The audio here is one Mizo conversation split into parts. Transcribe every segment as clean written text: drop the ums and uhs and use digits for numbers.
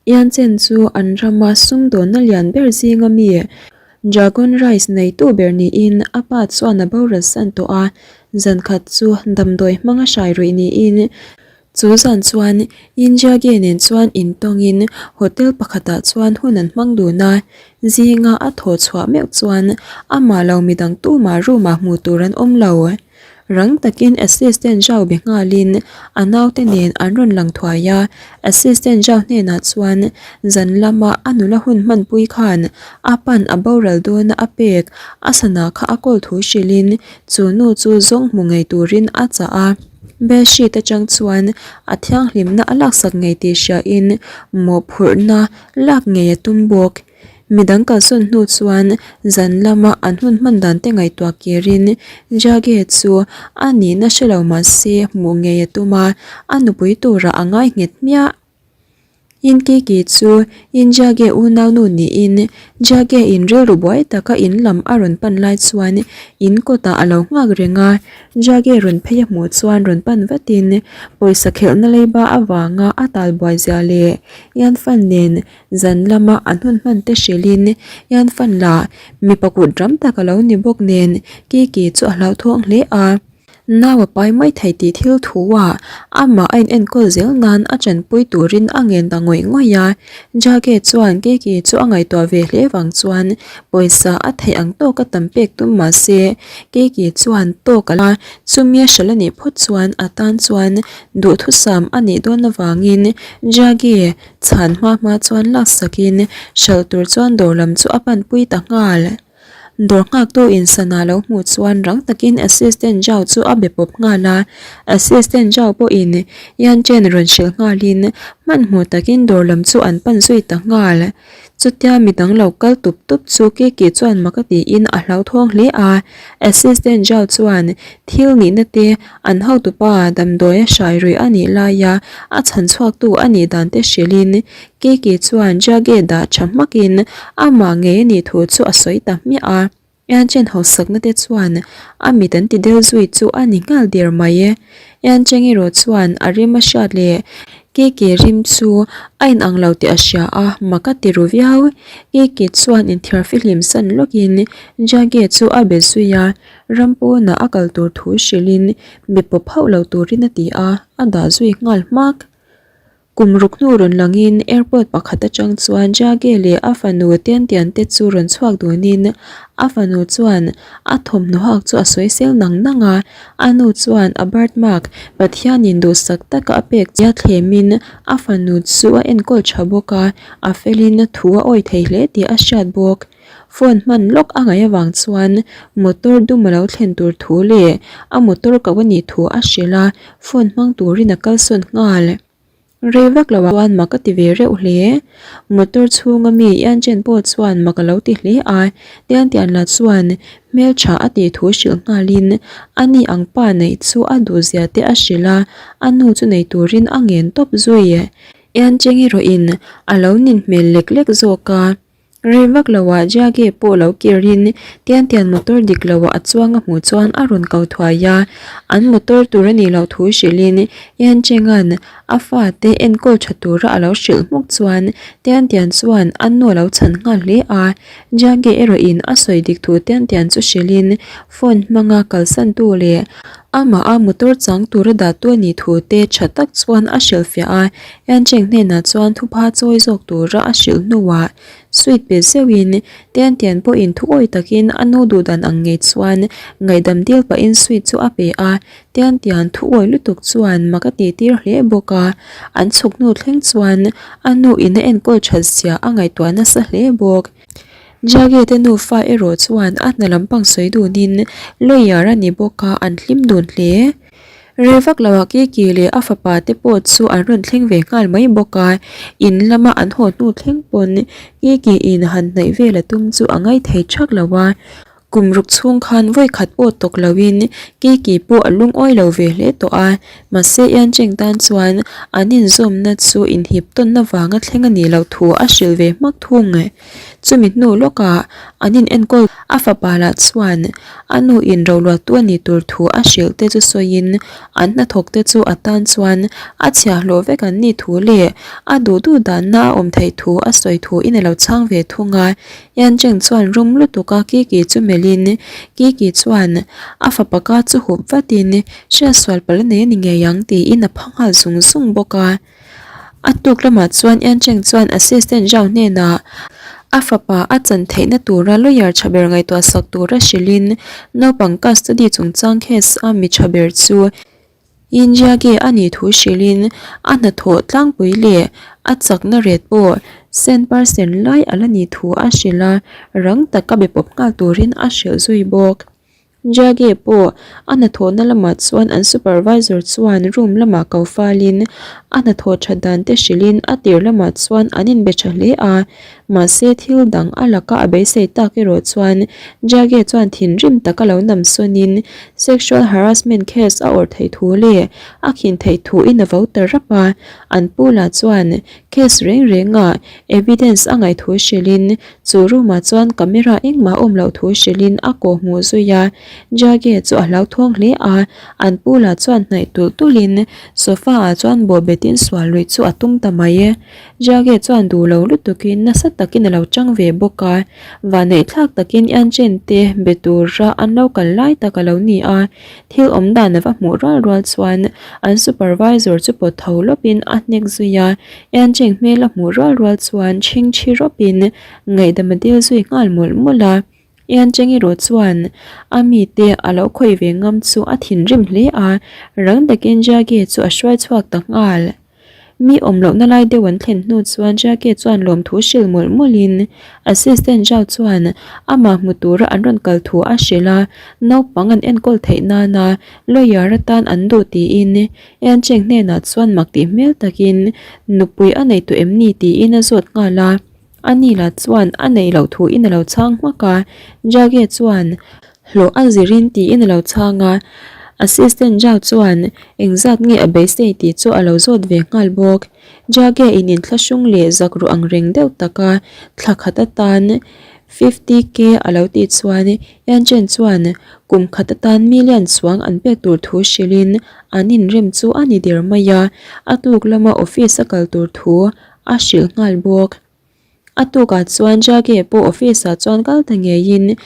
Yanchen chu an rama sumdawnna lian ber zinga mi Dragon Rice neitu ber niin a pa chuan a boral san tawh a, zan khat chu damdawi hmanga hrai ruih niin chu zan chuan Injiage nen chuan intawngin hotel pakhatah chuan hun an hmang dun a, zinga a thaw chhuah meuh chuan amah lo midang tumah room ah hmuh tur an awm lo. Rang takin Assistant Zhao be nghalin a naute nen an rawn lang thuai a, Assistant Zhao hnenah chuan zan lama a nula hun hmanpui khan a pan a boral dawna a pek a sana kha a kawl thu hrilhin chu nu chu zawng hmu ngei turin a chah a. Bedsheet atang chuan a thianghlimna a laksak ngei tih hriain mawhphurhna lak ngei a tum bawk. Midang kalsawn hnu chuan zan lama an hun hman dan te ngaihtuah kirin Jage chu a nihna hre lo mah se hmuh ngei a tum a, a nupui turah a ngai nghet hmiah. Inkiki chu Injage unaunu niin Jage in rilru buai taka in lam a rawn pan lai chuan in kawtah a lo nghak reng a, Jage rawn phei a hmuh chuan rawn pan vatin pawisa khelhna leiba avanga a talbuai zia leh Yanfan nen Zan lama an hun hman te hrilhin Yan fan la mipa kut ram tak a lo ni bawk nen Kiki chu a hlauthawng hle a. Nau a pai mai thei tih thil thu a, amah a inenkawl zel nan a chanpui turin a ngen ta ngawih ngawih a. Jage chuan Kiki chu a ngaihtuah ve hle vang chuan pawisa a theih ang tawka tam pek tum mah se Kiki chuan tawk a la, chumi a hralh a nih phawt chuan a tan chuan duhthusam a nih dawn avangin Jage Chhan hma hma chuan laksakin hralh tur chuan dawr lam chu a panpui ta nghal. Dawr nghaktu in sana lo hmuh chuan rang takin Assistant Zhao chu a be pawp nghal a, Assistant Zhao pawhin Yan Chen rawn hrilh nghalin hmanhmawh takin dawr lam chu an pan zui ta nghal. Chutia midang lo kal tup tup chu Kiki chuan mak a tiin a hlauthawng hle a, Assistant Zhao chuan thil nihna te an hotupa damdawi a hrai ruih a nih laia a chhan chhuaktu a nih dan te hrilhin Kiki chuan Jage dah tha hmakin amah ngei a nih thu chu a sawi ta hmiah a. Yanchen hausakna te chuan a mit an ti deuh zui chu a ni nghal der mai e. Yancheng erawh chuan a rim a hriat leh Kiki rim chu a inang lo tih a hria a, mak a ti ru viau. Kiki chuan inthiar fihlim san lawkin Jage chu a be zui a, ram pawnah a kal tur thu hrilhin be pawp hauh lo turin a ti a, a dah zui nghal hmak. Kum ruk hnu rawn langin airport pakhat atang chuan Jage leh a fanu Tiantian te chu rawn chhuak dunin a fanu chuan a thawmhnaw hak chu a sawi sel nang nang a, a nu chuan a birthmark Pathianin duhsak taka a pek chia thlemin a fanu chu a enkawl tha bawk a, a felin thu a awi thei hle tih a hriat bawk. Phone hman lawk a ngaih avang chuan motor dum a lo thlen tur thu leh a motor koh a nih thu a hrilh a, phone hmang turin a kalsawn nghal. Rei vak lo ah chuan mak a ti ve reuh hle. Motor chhunga mi Yanchen pawh chuan mak a lo ti hle a, Tiantian lah chuan hmeltha a tih thu hrilh nghalin a ni ang pa neih chu a duhzia te a hrilh a, a nu chu nei turin a ngen tawp zui. Yancheng erawhin a lo nin hmel lek lek zawk a. Rei vak lo ah Jage pawh lo kirin Tian Tian motor dik lo ah a chuang a hmuh chuan a rawn ko thuai a, an motor tur a nih loh thu hrilhin Yan Cheng-a'n a fate enkawl tha tura a lo hrilh hmuk chuan Tian Tian chuan a nu a lo chhan nghal hle a, Jage erawhin a sawi dik thu Tian Tian chu hrilhin phone hmanga kalsantu leh amah a motor chang tura dahtu a nih thu te tha tak chuan a hrilhfiah a. Yancheng hnenah chuan thupha chawi zawk tura a hrilh hnuah sweet pe zeuhin Tian Tian pawhin thuawi takin a nu duhdan ang ngei chuan ngaihdam dil pahin sweet chu a pe a, Tian Tian thuawi lutuk chuan mak a tihtir hle bawk a, an chhuk hnu thleng chuan a nu in a enkawl that zia a ngaihtuah nasa hle bawk. Jage te nufa erawh chuan a hna lampang sawi dunin lawyer a ni bawk a, an hlim dun hle. Rei vak lo ah Kiki leh a fapa te pawh chu an rawn thleng ve nghal mai bawk a, in lama an haw hnu thleng pawn Kiki in han hnaih vel a tum chu a ngaithei thak lo a. Kum ruk chhung khan vawi khat pawh tawk loin Kiki pawh a lungawi lo ve hle tawh a, mahse Yancheng tan chuan an inzawmna chu inhip tawnna vanga thleng a nih loh thu a hrilh ve hmak thung. Chumi hnu lawkah an in enkawl a fapa lah chuan a nu in roluattu a nih tur thu a hrilh te chu sawiin an hnathawk te chu a tan chuan a chhiahhlawh vek an nih thu leh a duh duh danna a awm theih thu a sawi thu in a lo chhang ve thung a. Yancheng chuan rum lutuk a Kiki chu melhin Kiki chuan a fapa ka chu hup vatin hriatsual palh a nei a ni ngei ang tiin a pha nghal zung zung bawk a. A tuk lamah chuan Yancheng chuan Assistant Zhao hnenah a fapa a chan theihna tura lawyer tha ber ngaihtuah sak tura hrilhin naupang custody chungchang case a mi tha ber chu Injiage a nih thu hrilhin a hnathawh tlangpui leh a chakna ret pawh cent percent lai a la nih thu a hrilh a, rang taka be pawp nghal turin a hrilh zui bawk. Jage pawh a hnathawhna lamah chuan an supervisor chuan room lamah ko falin a hnathawh that dan te hrilhin a tir lamah chuan an inbe tha hle a, mahse thil dang a laka a beisei tak erawh chuan Jage chuan thinrim taka lo nam sawnin sexual harassment case a awrh theih thu leh a khin theih thu in a vo ta rap a, an pu lah chuan case reng rengah evidence a ngaih thu hrilhin Chu room ah chuan camera engmah a awm loh thu hrilhin a kaw hmuh zui a, Jage chu a hlauthawng hle a, an pu lah chuan hnaih tulh tulhin sofa ah chuan bawh betin sual luih chu a tum ta mai e. Jage chuan duh lo lutukin nasa takin a lo chang ve bawk a, vanneih thlak takin Yanchen te be tura an lo kal lai tak a lo ni a, thil awm dan a va hmuh rual rual chuan an supervisor chu pawt tho lawpin a hnek zui a, Yancheng hmel a hmuh rual rual chuan chhingchhi rawpin ngaihdam a dil zui nghal mawlh mawlh a. Yancheng erawh chuan a mite a lo khawih ve ngam chu a thinrim hle a, rang takin Jage chu a hruai chhuak ta nghal. Mi awm lohna lai deuh an thlen hnu chuan Jage chuan lawmthu hrilh mawlh mawlhin Assistant Zhao chuan amah hmu tura an rawn kal thu a hrilh a, naupang an enkawl theih nana lawyer atan an duh tiin Yancheng hnenah chuan mak tih hmel takin nupui a nei tawh em ni tiin a zawt nghal a, a ni lah chuan a neih loh thuin a lo chhang hmak a, Jage chuan hlawh a zirin tiin a lo chhang a, Assistant Zhao chuan engzat nge a beisei tih chu a lo zawt ve nghal bawk. Jage in inthlahrung leh zak ruh ang reng deuh taka thla khat atan 50K a lo tih chuan Yanchen chuan kum khat atan million chuang an pek tur thu hrilhin an inrem chu a ni der mai a, a tuk lama office a kal tur thu a hrilh nghal bawk. A tukah chuan Jage pawh office ah chuan kal ta ngeiin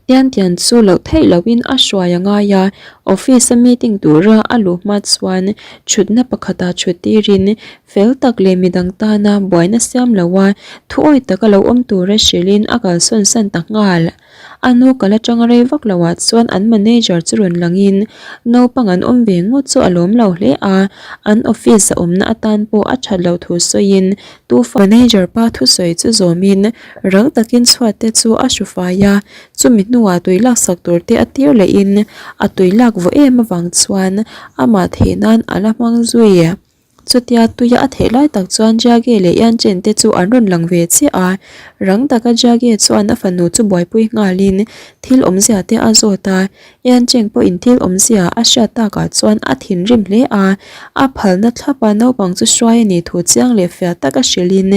Tian Tian chu loh theih lohin a hruai a ngai a, office a meeting tura a luh hma chuan thutna pakhatah thut tirin fel tak leh midang tana buaina siam loha thuawi taka lo awm tura hrilhin a kalsawn san ta nghal. A nu kal atanga rei vak loh ah chuan an manager chu rawn langin naupang an awm ve ngawt chu a lawm lo hle a, an office a awmna atan pawh a that loh thu sawiin tufa manager pa thusawi chu zawmin rang takin chhuat te chu a hru fai a, chumi hnuah tui laksak tur te a tir lehin a tui lak vaw em avang chuan amah theih nan a la hmang zui. Chutia tuia a theih lai tak chuan Jage leh Yanchen te chu an rawn lang ve chiah a, rang taka Jage chuan a fanu chu buaipui nghalin thil awmzia te a zawt a, Yancheng pawhin thil awmzia a hriat takah chuan a thinrim hle a, a phalna thlapa naupang chu hruai a nih thu chiang leh fiah taka hrilhin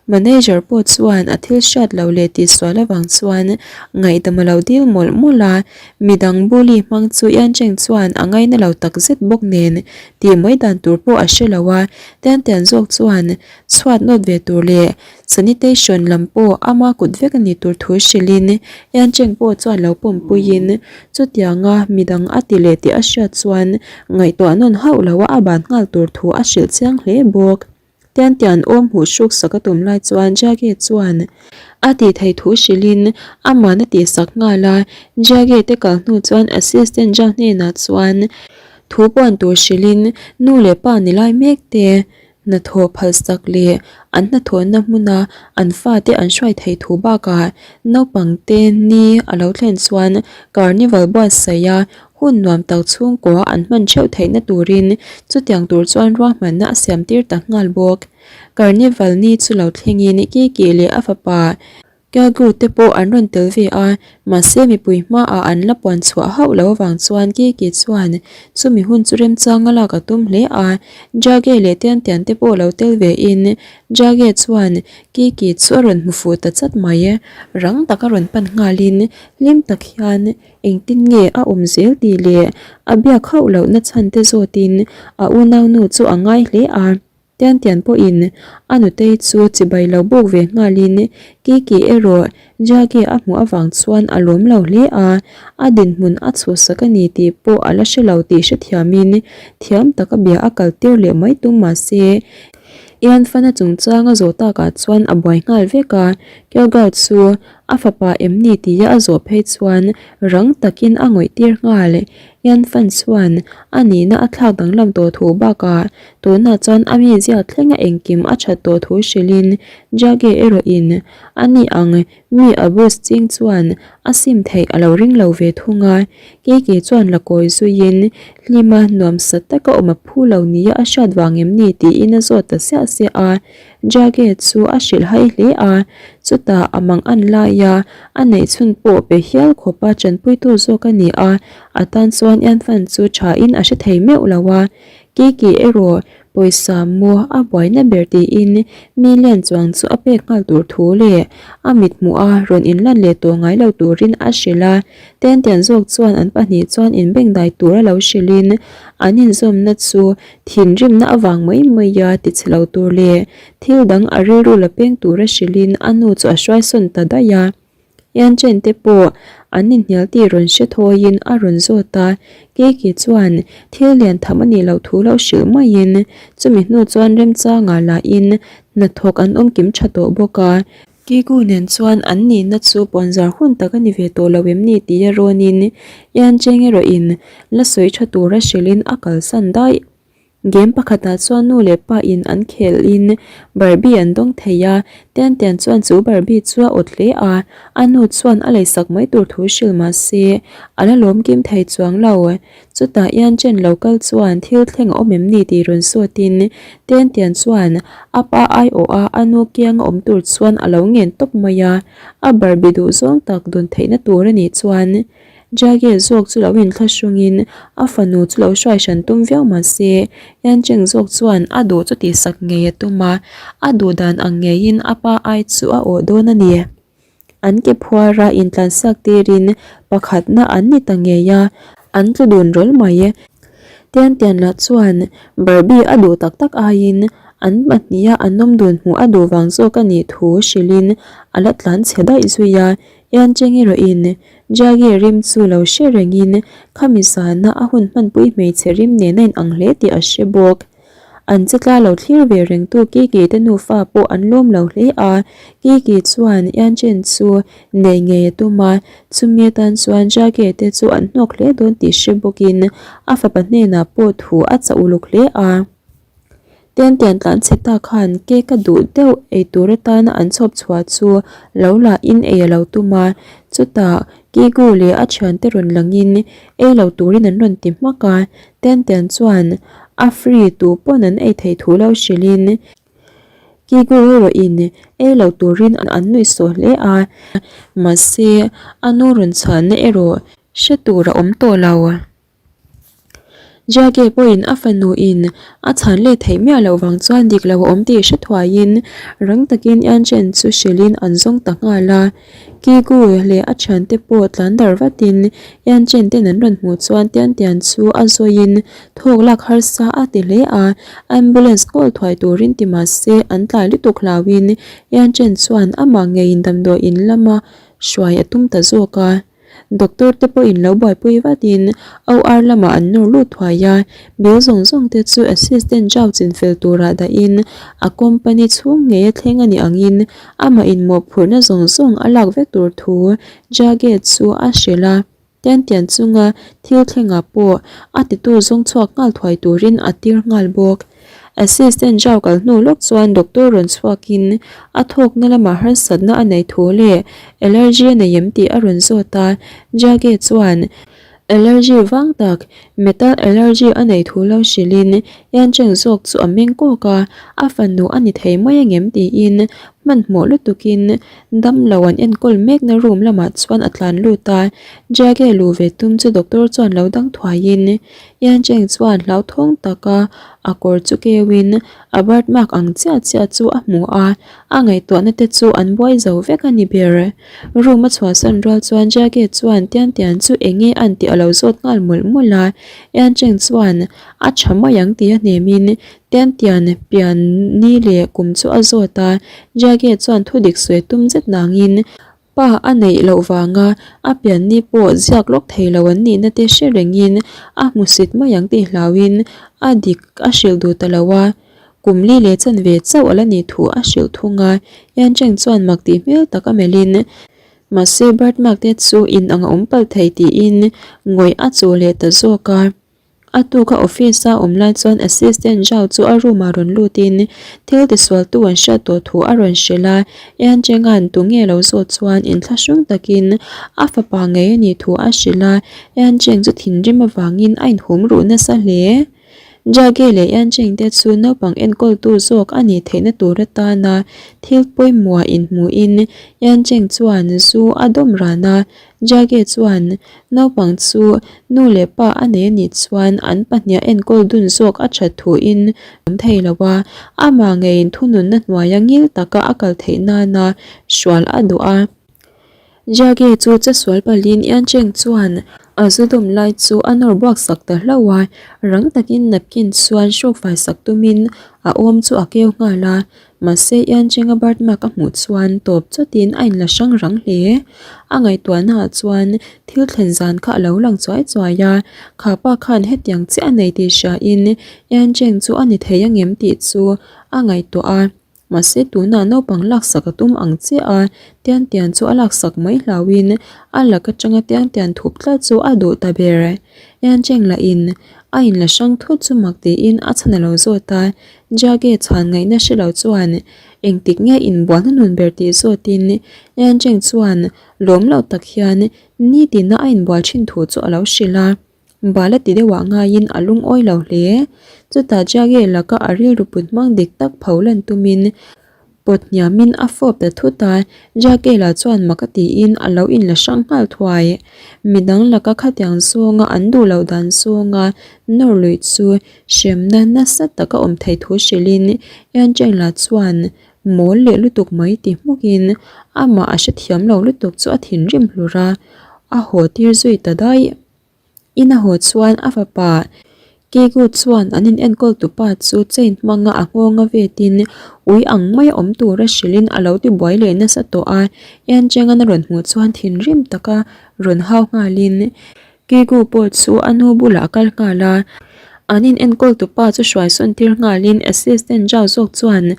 manager pawh chuan a thil hriat loh leh tihsual avang chuan ngaihdam a lo dil mawlh mawlh a, midang bully hmang chu Yancheng chuan a ngaina lo takzet bawk nen Tih mai dan tur pawh a hre lo a, Tian Tian zawk chuan chhuat nawt ve tur leh sanitation lam pawh ama kut vek a nih tur thu hrilhin Yan Cheng pawh chuan lo pawmpuiin chutianga midang a ti leh tih a hriat chuan ngaihtuah nawn hauh lo a a ban nghal tur thu a hrilh chiang hle bawk. Tian Tian awm hmuh hruk sak a tum lai chuan Jage chuan a tih theih thu hrilhin aman a tihsak nghal a, Jage te kal hnu chuan assistant Zhang hnenah chuan thu puan tur hrilhin nu leh pa ni lai mek te hnathawh phalsak leh an hnathawhna hmuna an fate an hruai theih thu bakah naupang te ni a lo thlen chuan carnival buatsaih a Hun nuam tak chhungkua an hman theuh theihna turin chutiang tur chuan ruahmanna a siam tir ta nghal bawk. Carnival ni chu lo thlengin Kiki leh a fapa. Kyagu te pawh an rawn tel ve a, mahse mipui hmaah an la puan chhuah hauh lo avang chuan Kiki chuan chumi hun chu remchanga lak a tum hle a. Jage leh Tian Tian te pawh lo tel ve in Jage chuan Kiki chu a rawn hmu fuh ta chat mai. Rang taka rawn pan nghalin hlim tak hian engtin nge a awm zel tih leh a biak hauh lohna chhan te zawtin a unaunu chu a ngai hle a. Tian Tian pawhin a nutei chu chibai lo buk ve nghalin Kiki erawh Jage a hmuh avang chuan a lawm lo hle a, a dinhmun a chhuhsak a ni tih pawh a la hre lo tih hrethiamin thiam taka bia a kal tir leh mai tum mah se Ian Fana chungchang a zawh takah chuan a buai nghal vek a, Kyogal chu a fapa em ni tia a zawh phei chuan rang takin a ngawih tir nghal. Ian Fan chuan a nihna a thlak danglam tawh thu bakah Tunah chuan a mizia thlenga engkim a that tawh thu hrilhin Jage erawhin a ni ang mi a bus ching chuan a sim theih a lo ring lo ve thung a. Kiki chuan la kawi zuiin hlima nuamsa taka awm a phu lo nia a hriat vang em ni tiin a zawt ta siah siah a. Jage chu a hrilh hai hle a, chutah a mang an lai a, a neih chhun pawh pe hial khawpa tanpuitu zawk a ni a, a tan chuan Ianfan chu thain a hre thei meuh lo a. Kiki erawh pawisa maw a buaina ber tiin mi lian chuang chu a pek nghal tur thu leh a mithmuh a rawn inlan leh tawh ngai lo turin a hrilh a. Tentian zawk chuan an pahnih chuan inbengdai tur a lo hrilhin an inzawmna chu thinrimna avang mai mai a tichhe lo tur leh thil dang a rilru la peng tura hrilhin a nu chu a hruaisawn ta daih a. Ianchen te pawh an inhnial tih rawn hre thawiin a rawn zawt a, Kiki chuan thil lian tham a nih loh thu lo hrilh maiin chumi hnu chuan remchangah lahin hnathawk an awm kim tha tawh bawk a. Kiku nen chuan an nihna chu puanzar hun tak a ni ve tawh lo em ni tia rawnin Iancheng erawhin la sawi tha tura hrilhin a kalsan daih. Game pakhatah chuan nu leh pa in an khel in Barbie an dawng thei a, Tian Tian chuan chu Barbie chu a awt hle a, a nu chuan a leisak mai tur thu hrilh mah se a la lawm kim thei chuang lo. Chutah Ian Chen lo kal chuan thil thleng a awm em ni tih rawn sawt in Tian Tian chuan a pa aiawh a a nu kianga awm tur chuan a lo ngen tawp mai a, a Barbie duh zawng tak dawn theihna tur a nih chuan Jage zawk chu lo inthlahrungin a fanu chu lo hruai hran tum viau mah se, Yancheng zawk chuan a duh chu tihsak ngei a tum a, a duh dan ang ngeiin a pa ai chu a awh dawn a ni. An ke phuara intlansiak tirin pakhatna an ni ta ngei a, an tlu dun rawl mai. Tian Tian lah chuan Barbie a duh tak tak aiin an pahniha an awm dun hmuh a duh vang zawk a nih thu hrilhin a la tlanchhe daih zui a, Yancheng erawhin Jage rim chu lo hre rengin khami zana a hun hmanpui hmeichhe rim nen a inang hle tih a hre bawk. An che tla lo thlir ve rengtu Kiki te nufa pawh an lawm lo hle a, Kiki chuan Yanchen chu nei ngei a tum a, chumi atan chuan Jage te chu an hnawk hle dawn tih hre bawkin a fapa hnenah pawh thu a chah uluk hle a. Tiantian tlan chhe ta khan cake a duh deuh ei tur atana an chhawp chhuah chu lo lah in ei a lo tum a, chutah Kigu leh a thiante rawn langin ei lo turin an rawn ti hmak a, Tiantian chuan a free tu pawn an ei theih thu lo hrilhin Kigu erawhin ei lo turin an nuih sawh hle a, mahse a nu rawn chhanna erawh hre tur a awm tawh lo. Jage pawhin a fanu in a chhan let theih miah loh vang chuan dik lo a awm tih hre thuaiin rang takin Yanchen chu hrilhin an zawng ta nghal a. Kigu leh a thiante pawh tlan dar vatin Yanchen ten an rawn hmuh chuan Tian Tian chu a zawiin thawk lak harsa a ti hle a, ambulance call thuai turin ti mah se an tlai lutuk hlauhin Yanchen chuan amah ngeiin damdawiin lama hruai a tum ta zawk a. Doctor te pawhin lo buaipui vatin OR lamah an nawr lut thuai a, bill zawng zawng te chu assistant Zhao chinfel turah dahin a company chhung ngei a thleng a nih angin amah inmawhphurhna zawng zawng a lak vek tur thu Jage chu a hrilh a. Tian tian chunga thil thlengah pawh a titu zawng chhuak nghal thuai turin a tir nghal bawk. Assistant Zhao kal hnu lawk chuan doctor rawn chhuakin a thawkna lamah harsatna a nei thu leh allergy a nei em tih a rawn zawt a, Jage chuan allergy vang tak metal allergy a nei thu lo hrilhin Yancheng zawk chu a meng kawk a, a fanu a ni thei mai angem tiin. Hmanhmawh lutukin damlo an enkawl mekna room lamah chuan a tlan lut a, Jage luh ve tum chu doctor chuan lo dang thuaiin Yan Cheng chuan hlauthawng taka a kawr chu keuin a birth mark ang chiah chiah chu a hmu a, a ngaihtuahna te chu an buai zo vek a ni ber. Room a chhuahsan rual chuan Jage chuan Tian Tian chu eng nge an tih a lo zawt nghal mawlh mawlh a, Yan Cheng chuan a tha mai ang tih a hnemin Tian Tian pian ni leh kum chu a zawt a, Jage chuan thu dik sawi tum zet nangin pa a neih loh vanga a pian ni pawh ziak lawk thei lo an nihna te hre rengin a hmusit mai ang tih hlauhin a dik a hrilh duh ta lo a, kum li leh chanve chauh a la nih thu a hrilh thung a, Yan Cheng chuan mak tih hmel tak a melhin mahse birth mark te chu in ang a awm palh thei tiin ngawih a chuh leh ta zawk a. A tuka office a awm lai chuan assistant Zhao chu a room ah rawn lutin thil tisualtu an hriat tawh thu a rawn hrilh a, Yan Chenga'n tunge lo zawt chuan inthlahrung takin a fapa ngei a nih thu a hrilh a, Yan Cheng chu thinrim avangin a inhum ruh nasa hle. Jage leh Yan Cheng te chu naupang enkawltu zawk a nih theihna tur atana thil pawimawh inhmuhin Yan Cheng chuan zu a dawm ran a, Jage chuan Naupang chu nu leh pa a nei a nih chuan an pahniha enkawl dun zawk a that thuin awm thei lo a, amah ngeiin thununna hnuaia ngil taka a kal theih nana hrual a duh a. Jage chu chesual palhin Yancheng chuan a zu dawm lai chu a nawr buak sak ta hlauh a, rang takin napkin chuan hruk fai sak tumin a awm chu a keu nghal a, Mahse Iancheng-a birth mark a hmuh chuan tawp chawtin a inla hrang rang hle. A ngaihtuahnaah chuan thil thlen zan kha a lo lang chuai chuai a, kha pa khan hetiang chiah a nei tih hriain Iancheng chu a ni thei angem tih chu a ngaihtuah a. Mahse tunah naupang laksak a tum ang chiah a, Tian Tian chu a laksak mai hlauhin a lak atanga Tian Tian thup tlat chu a duh ta ber. Iancheng lahin a inla hrang thut chu mak tiin a chhan a lo zawt a, Jage chhan ngaihna hre lo chuan engtik nge inbual hnunun ber tih zawtin Yan Cheng chuan lawm lo tak hian nitina a inbual thin thu chu a lo hrilh a, bal a ti deuhah ngaiin a lungawi lo hle. Chutah Jage laka a rilru put hmang dik tak pho lan tumin pawt hniamin a fawp ta thut a, Jage lah chuan mak a tiin a lo inla hrang nghal thuai. Midang laka khatiang zawnga an duh loh dan zawnga nawr luih chu Hremna nasa taka awm thei thu hrilhin Yancheng-la chuan mawl leh lutuk mai ti hmukin amah a hrethiam lo lutuk chu a thinrim hlur a, a haw tir zui ta daih. In a haw chuan a fapa Kigu chuan an in enkawl tupa chu chain hmanga a nghawnga vetin ui ang maia awm tura hrilhin a lo ti buai leh nasa tawh a, Yancheng-an a rawn hmuh chuan thinrim taka rawn hau nghalin Kigu pawh chu a nu bulah a kal nghal a, an in enkawl tupa chu hruai sawn tir nghalin assistant Zhao zawk chuan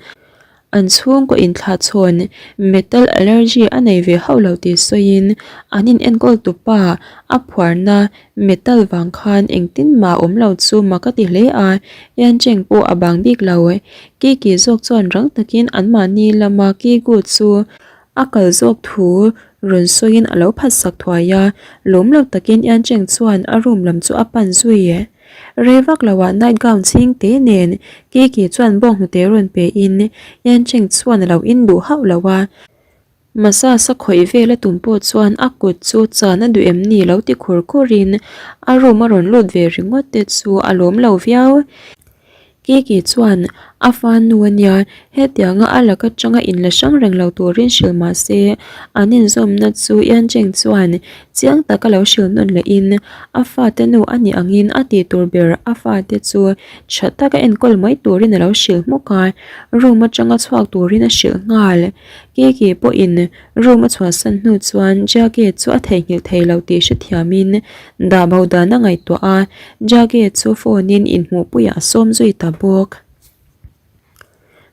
an chhungkaw inthlahchhawn metal allergy a nei ve hauh lo tih sawiin an in enkawl tupa a phuarna metal vang khan engtin mah awm lo chu mak a ti hle a, Yancheng pawh a bang bik lo. Kiki zawk chuan rang takin anmahni lama Kigu chu A kal zawk thu rawn sawiin a lo phatsak thuai a, lawm lo takin Yancheng chuan a room lam chu a pan zui e. Rei vak loah night gown chhing te nen Kiki chuan bawnghnute rawn pe in Yancheng chuan a lo in duh hauh lo a. Massage a khawih vel a tum pawh chuan a kut chu chan a duh em ni lo ti khur khur in a room a rawn lut ve ringawt te chu a lawm lo viau. Kiki chuan a fa nu a nia, hetianga a lak atanga inla hrang reng lo turin hrilh mah se, an inzawmna chu Yancheng chuan chiang taka lo hrilh nawn lehin a fate nu a nih angin a tih tur ber a fate chu tha taka enkawl mai turin a lo hrilh hmuk a, room atanga chhuak turin a hrilh nghal. Kiki pawhin room a chhuahsan hnu chuan Jage chu a theihnghilh thei lo tih hrethiamin Dah bo dan a ngaihtuah a, Jage chu phone in inhmuhpuiah a sawm zui ta bawk.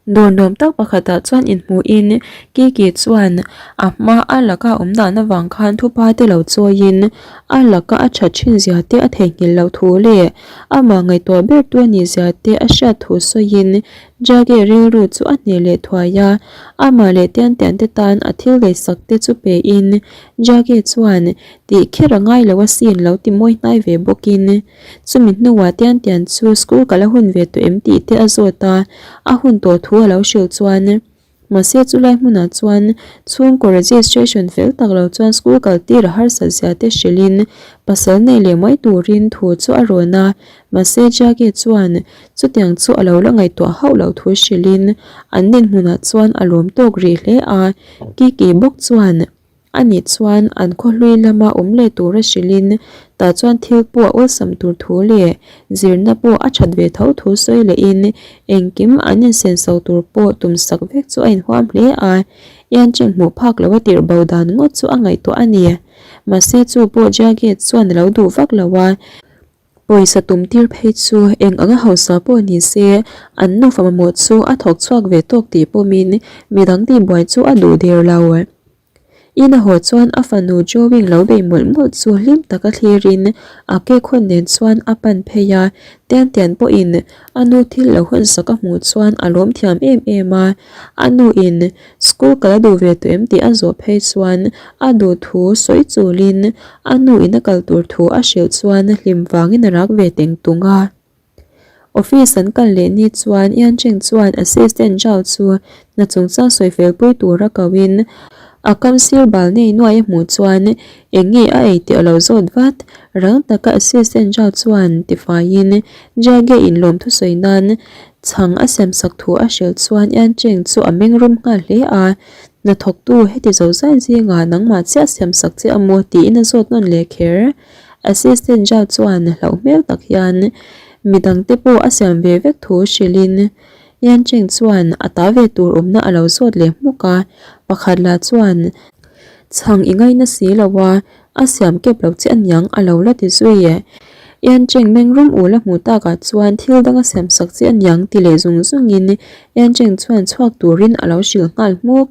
Dawr nuam tak pakhatah chuan inhmuhin Kiki chuan a hma a laka awm dan avang khan thupa te lo chawiin a laka a that thin zia te a theihnghilh loh thu leh amah ngaihtuah ber tu a nih zia te a hriat thu sawiin Jage rilru chu a hneh leh thuai a, amah leh Tian Tian te tan a thil leisak te chu pe in Jage chuan Tih kher a ngai lo asin lo ti mawi hnai ve bawkin chumi hnuah Tian Tian chu school kal a hun ve tawh em tih te a zawt a, a hun tawh thu a lo hrilh chuan. Mahse chulai hmunah chuan chhungkaw registration fel tak lo chuan school kal tir a harsat zia te hrilhin pasal nei leh mai turin thu chu a rawn a. Mahse Jackie chuan chutiang chu a lo la ngaihtuah hauh loh thu hrilhin an dinhmunah chuan a lawm tawk rih hle a. Kiki bawk chuan. Ani chuan an khawhlui lama awm leh tura hrilhin tah chuan thil pawh a awlsam tur thu leh zirna pawh a that ve tho thu sawi lehin engkim an insenso tur pawh tum sak vek chu a inhuam hle a, Ianchen hmuh phak lo a tirh bo dan ngawt chu a ngaihtuah a ni. Mahse chu pawh Jagate chuan a lo duh vak lo a. Pawisa tum tir phei chu eng anga hausa pawh ni se an nufa mamawh chu a thawk chhuak ve tawk tih pawmin midang tihbuai chu a duh der lo. Ina haw chuan a fanu Joey lo bei mawlh mawlh chu hlim taka thlirin a cake hawn nen chuan a pan phei a, Tian Tian pawhin a nu thil lo hawn sak a hmuh chuan a lawm thiam em em a, a nu in school kal a duh ve tawh em tih a zawh phei chuan a duh thu sawi chulin a nu in a kal tur thu a hrilh chuan hlim vangin a rak ve teng tung a. Office an kal leh ni chuan Ian Cheng chuan Assistant Zhao chu hna chungchang sawi fel pui tura ko in a kam sir bal nei nuai a hmuh chuan eng nge a ei tih a lo zawt vat. Rang taka Assistant Zhao chuan tifaiin Jia Ge in lawm thusawi nan chhang a siam sak thu a hrilh chuan Ian Cheng chu a meng rum nghal hle a, Hnathawktu heti zo zai zingah nangmah chiah siam sak che a maw tiin a zawt nawn leh kher. Assistant Zhao chuan hlauh hmel tak hian midangte pawh a siam ve vek thu hrilhin Yan Cheng chuan a ta ve tur awmna a lo zawt leh hmuk a, pakhat lah chuan chhang i ngaina si lo a, a siam kep lo che aniang a lo la ti zui. Yan Cheng meng rum ul a hmuh takah chuan thil dang a siam sak che aniang ti leh zung zungin Yan Cheng chuan chhuak turin a lo hrilh nghal hmuk.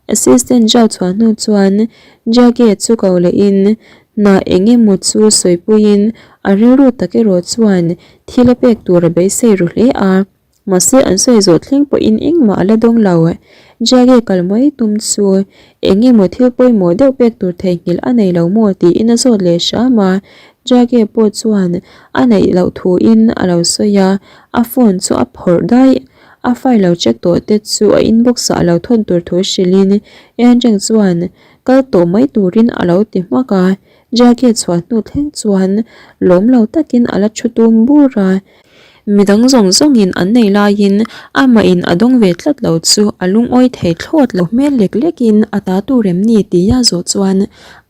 Assistant Zhao chhuah hnu chuan Jage chu ko lehin hna eng emaw chu sawipuiin a rilru tak erawh chuan thil a pek tur a beisei ru hle a, mahse an sawi zawh thleng pawhin engmah a la dawng lo. Jage kal mai tum chu eng emaw thil pawimawh deuh pek tur theihnghilh a nei lo maw tiin a zawt leh hram a, Jage pawh chuan a neih loh thuin a lo sawi a, a phone chu a phawrh daih. A file lo check tawh te chu a inbox ah a lo thawn tur thu hrilhin Enreng chuan kal tawh mai turin a lo ti hmak a, Jackie chhuah hnu thleng chuan lawm lo takin a la thu tum bur a, midang zawng zawngin an nei laiin amah in a dawng ve tlat lo chu a lungawi thei thlawt lo hmel lek lekin a ta tur em ni tia zawh chuan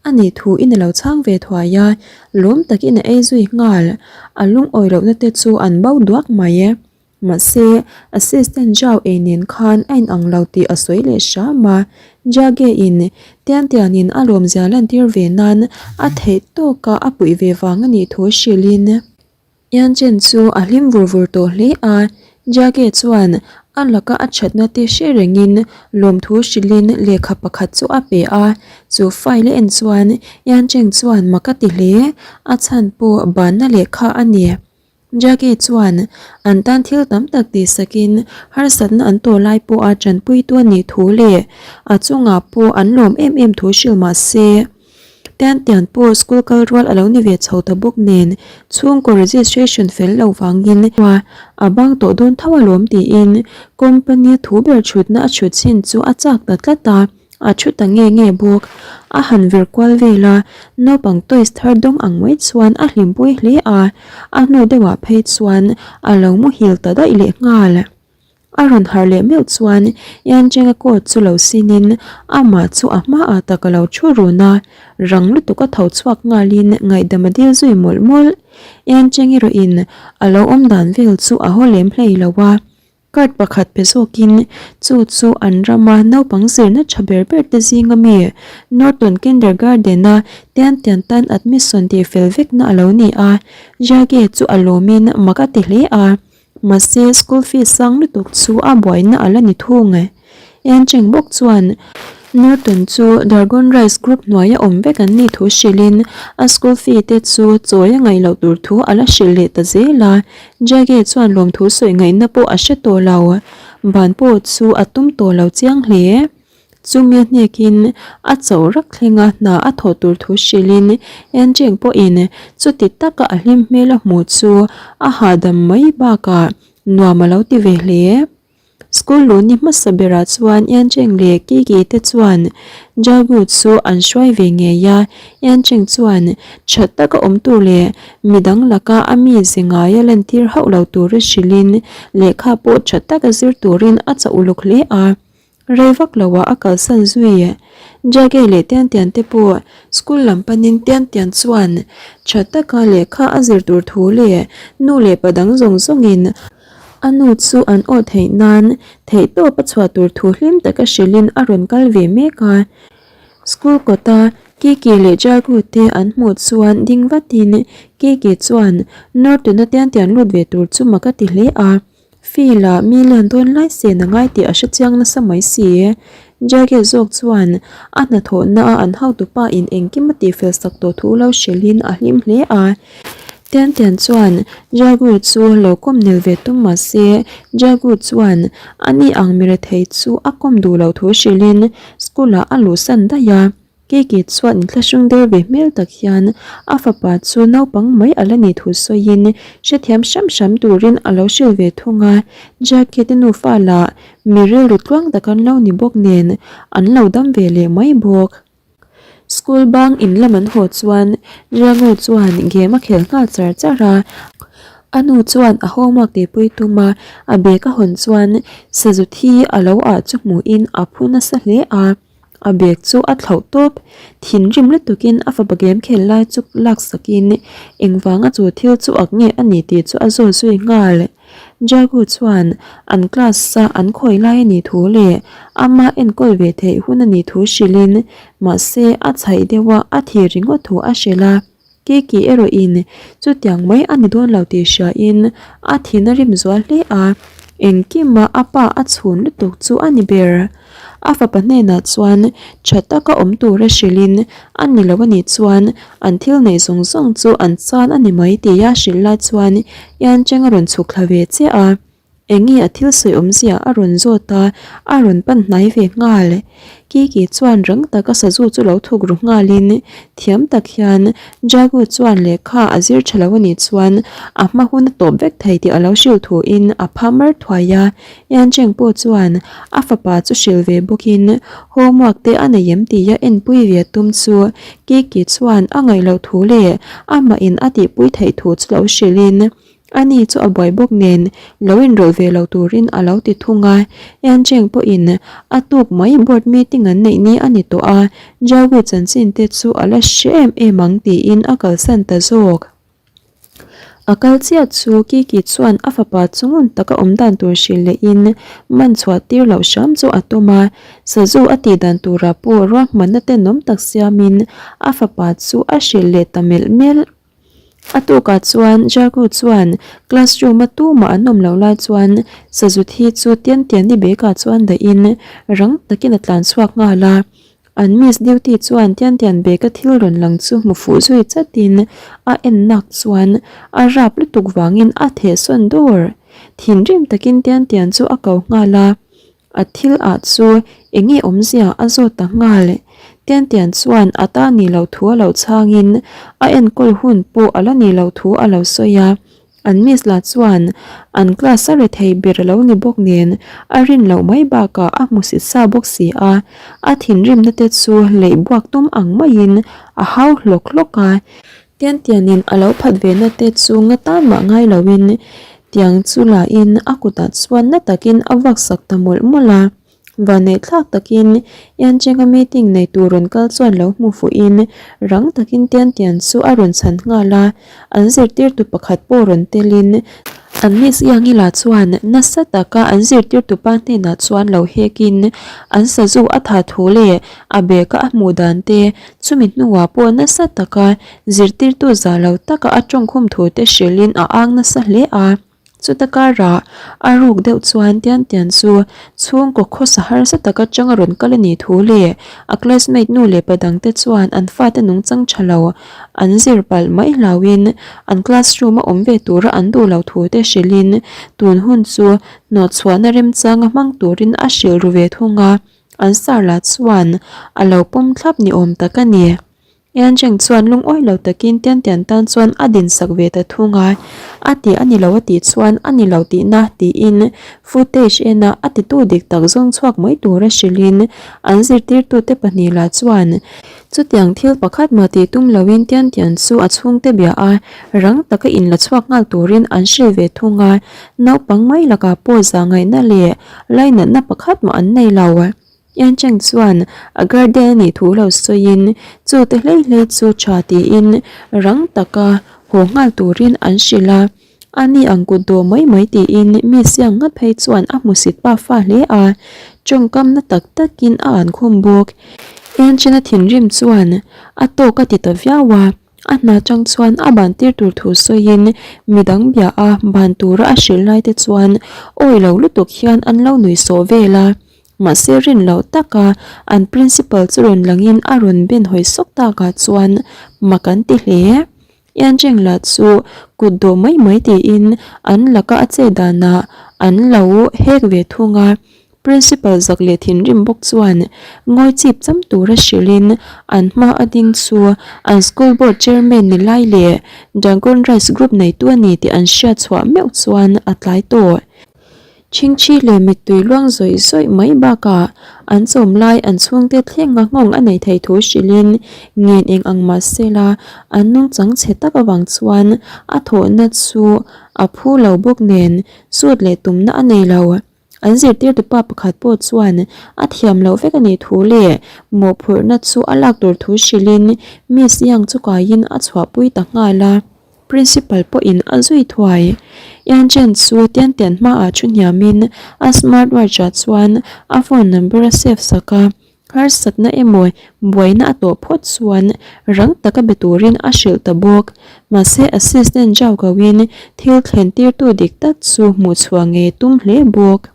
a nih thu in a lo chhang ve thuai a, lawm takin a ei zui nghal, a lungawi lohna te chu an bo duak mai e. Mahse, Assistant Zhao ei nen khan a inang lo tih a sawi leh hram a, Jage in Tian Tian in a lawmzia lantir ve nan a theih tawka a puih ve vang a nih thu hrilhin Yan Chen chu a hlim vur vur tawh hle a, Jage chuan a laka a thatna te hre rengin lawmthu hrilhin lehkha pakhat chu a pe a, chu file a en chuan Yan Chen chuan mak a ti hle, a chhan pawh banna lehkha a ni. Jackie chuan an tan thil tam tak tihsakin harsatna an tawh lai pawha tanpuitu a nih thu leh a chungah pawh an lawm em em thu hrilh mah se Tian Tian pawh school kal rual a lo ni ve chho ta bawk nen chhungkaw registration fel lo vangin a bang tawh dawn tho alawm tiin company a thu ber chhutna a chhut chin chu a chak ta tlat a. A thu ta nge nge bawk. A han vir kual vel a, naupang toys thar dawng ang mai chuan a hlimpui hle a, a hnu deuhah phei chuan a lo muhil ta daih leh nghal. A rawn harh leh meuh chuan Yancheng-a coat chu lo sinin amah chu a hmaah tak a lo thu run a, rang lutuk a tho chhuak nghalin ngaihdam a dil zui mawlh mawlh. Yancheng erawhin a lo awm dan vel chu a haw lem hlei lo a. Card pakhat pe zawkin chu chu an rama naupang zirna tha ber ber te zinga mi Norton Kindergarten-a Tian Tian tan admission tih fel vekna a lo ni a, Jage chu a lawmin mak a ti hle a, mahse school fees sang lutuk chu a buaina a la ni thung. Yancheng bawk chuan Norton chu Dargon Rice Group hnuaia awm vek an nih thu hrilhin a school fee te chu chawi a ngaih loh tur thu a la hrilh leh ta zel a. Jage chuan lawmthu sawi ngaihna pawh a hre tawh lo. Ban pawh chu a tum tawh lo chiang hle. Chumi a hnekin a chauh rak thlenga hna a thawh tur thu hrilhin Yancheng pawhin chuti taka a hlim hmel a hmuh chu a hahdam mai bakah nuam a lo ti ve hle. School luh ni hmasa berah chuan Yancheng leh Kiki te chuan Jagu chu an hruai ve ngei a, Yancheng chuan tha taka awm tur leh midang laka a mize ngaia lantir hauh lo tura hrilhin lehkha pawh tha taka zir turin a chauh uluk hle a. Rei vak loah a kalsan zui. Jage leh Tian Tian te pawh school lam panin Tian Tian chuan tha taka lehkha a zir tur thu leh nu leh pa dang zawng zawngin a nu chu an awh theih nan theihtawp a chhuah tur thu hlim taka hrilhin a rawn kal ve mek a. School kawta Kiki leh Jagu te an hmuh chuan ding vatin Kiki chuan Norton-a Tian Tian lut ve tur chu mak a ti hle a. Field ah mi lian dawn lai sen a ngai tih a hre chiang nasa mai si. Jagger zawk chuan a hnathawhna a an hotupa in engkim a tihfel sak tawh thu lo hrilhin a hlim hle a. Tian Tian chuan Jagu chu lo kawm nel ve tum mah se Jagu chuan ani ang mi rethei chu a kawm duh loh thu hrilhin school ah a luhsan daih a. Kiki chuan inthlahrung der ve hmel tak hian a fapa chu naupang mai a la nih thu sawiin hrethiam hram hram turin a lo hrilh ve thung a. Jackie te nufa lah mi rilru tluang tak an lo ni bawk nen an lo dam ve leh mai bawk. School bang in lam an haw chuan Jago chuan game a khel nghal char char a. A nu chuan a homework tihpui tum a, a bag a hawn chuan sazu thi a lo ah chu hmuhin a phu nasa hle a. A bag chu a thlauh tawp. Thinrim lutukin a fapa game khel lai chu laksakin engvanga chu thil chu ak nge a ni tih chu a zawt zui nghal. Jagu chuan an class a an khawi lai a nih thu leh ama enkawl ve theih hun a nih thu hrilhin mahse a chhaih deuh a a thi ringawt thu a hrilh a. Kiki erawhin chutiang mai a ni dawn lo tih hriain a thin a rim zual hle a, engkima a pa a chhun lutuk chu a ni ber. A fapa hnenah chuan tha taka awm tura hrilhin a ni lo a nih chuan an thil neih zawng zawng chu an chan a ni mai tia hrilh lai chuan Yancheng a rawn chhuk thla ve chiah a. Enge a thil sawi awmzia a rawn zawt a, a rawn pan hnai ve nghal. Kiki chuan rang taka sazu chu lo thuk ru nghalin thiam tak hian Jagu chuan lehkha a zir tha lo anih chuan a hma hun a tawp vek thei tih a lo hrilh thuin a pha mar thuai a. Yancheng pawh chuan a fapa chu hrilh ve bawkin homework te a nei em tia enpui ve tum chu Kiki chuan a ngaih loh thu leh amah in a tihpui theih thu chu lo hrilhin Ani chu a buai bawk nen lo inrawlh ve lo turin a lo ti thung a, Yancheng pawhin a tuk mai board meeting an neih ni a ni tawh a, Jagu chanchin te chu a la hre em em ang tiin a kalsan ta zawk. A kal chiah chu Kiki chuan a fapa chu ngun taka awm dan tur hrilh lehin man chhuah tir loh hram chu a tum a, sazu a tih dan turah pawh ruahmanna tenawm tak siamin a fapa chu a hrilh leh ta melh melh. A tukah chuan Jagu chuan classroom a tumah an awm loh lai chuan sazu thi chu tian tian ni bag ah chuan dahin rang takin a tlan chhuak nghal a. An miss duty chuan tian tian bag a thil rawn lang chu hmu fuh zui chatin a en nak chuan a rap lutuk vangin a thehsawn dawr. Thinrim takin tian tian chu a ko nghal a. A thil ah chu eng nge awmzia a zawt ta nghal. Tian Tian chuan a ta nih loh thu a lo chhangin a enkawl hun pawh a la nih loh thu a lo sawi a. An miss lah chuan an class a rethei ber a lo ni bawk nen a rin loh mai bakah a hmusit sa bawk si a. A thinrimna te chu leih buak tum ang maiin a hau hlawk hlawk a. Tian tianin a lo phat ve na te chu nga tan mah ngai loin tiang chu lain a kutah chuan na takin a vak sak ta mawlh mawlh a. Vanneih thlak takin Yancheng-a meeting nei tur rawn kal chuan lo hmu fuhin rang takin Tian Tian chu a rawn chhan nghal a, an zirtirtu pakhat pawh rawn telin an Miss Iangila chuan nasa taka an zirtirtupa hnenah chuan lo hekin an sazu a tha thu leh a bag a hmuh dan te Chumi hnuah pawh nasa taka zirtirtu za lo taka a tawngkhum thu te hrilhin a ang nasa hle a. Chuta karah a ruk deuh chuan Tian Tian chu chhungkaw khawsa harsa taka changa rawn kal a nih thu leh a classmate nu leh pa dangte chuan an fate nungchang tha lo an zir palh mai hlauhin an classroom a awm ve tura an duh lo thu te hrilhin tun hun chu hnawhchhuahna remchanga hmang turin a hrilh ru ve thung a. An sar lah chuan a lo pawm thlap ni awm tak a ni. Yancheng chuan lungawi lo takin Tiantian tan chuan a din sak ve ta thung a, a ti a ni lo a tih chuan a ni lo tihna tiin footage ena a titu dik tak zawng chhuak mai tura hrilhin an zirtirtute pahnih lah chuan chutiang thil pakhat mah tih tum loin Tiantian chu a chhungte bia a, rang taka inla chhuak nghal turin an hrilh ve thung a, naupang mai lakah pawh zahngaihna leh lainatna pakhat mah an nei lo. Yancheng chuan a guardian a nih thu lo sawiin chu te hlei hlei chu tha tiin rang taka haw nghal turin an hrilh a, a ni ang kut dawh mai mai tiin mi siang nghat phei chuan a hmusit pa fa hle a, tawngkam na tak takin a an khum bawk. Yanchena thinrim chuan a tawk a ti ta viau a. A hna chang chuan a ban tir tur thu sawiin midang bia a ban tura a hrilh lai te chuan awi lo lutuk hian an lo nui sawh vel a. Mahse rin loh taka an principal chu rawn langin a rawn ben hawi sawk takah chuan mak an ti hle. Yancheng lah chu kut dawh mai mai tiin an laka a che danah an lo hek ve thung a. Principal zak leh thinrim bawk chuan ngawi chip cham tura hrilhin an hma a ding chu an school board chairman ni lai leh Dragon Rice Group neitu a ni tih an hriat chhuah meuh chuan a tlai tawh. Chhingchhi leh mittui luang zawih zawih mai bakah an chawm lai an chhungte thlenga nghawng a nei thei thu hrilhin ngen eng ang mah sela an nungchang chhe tak avang chuan a thawhna chu a phu lo bawk nen sut leh tumna a nei lo. An zirtirtu pa pakhat pawh chuan a thiam loh vek a nih thu leh mawhphurhna chu a lak tur thu hrilhin Miss Yang chu kaiin a chhuahpui ta nghal a. Principal pawhin a zui thuai. Yan Chen chu Tian Tian hmaah thu hniamin a smart watch ah chuan a phone number a save sak a. Harsatna emaw buaina a tawh phawt chuan rang taka be turin a hrilh ta bawk. Mahse assistant Zhao Gao-in thil thlen tirtu dik tak chu hmuh chhuah ngei tum hle bawk.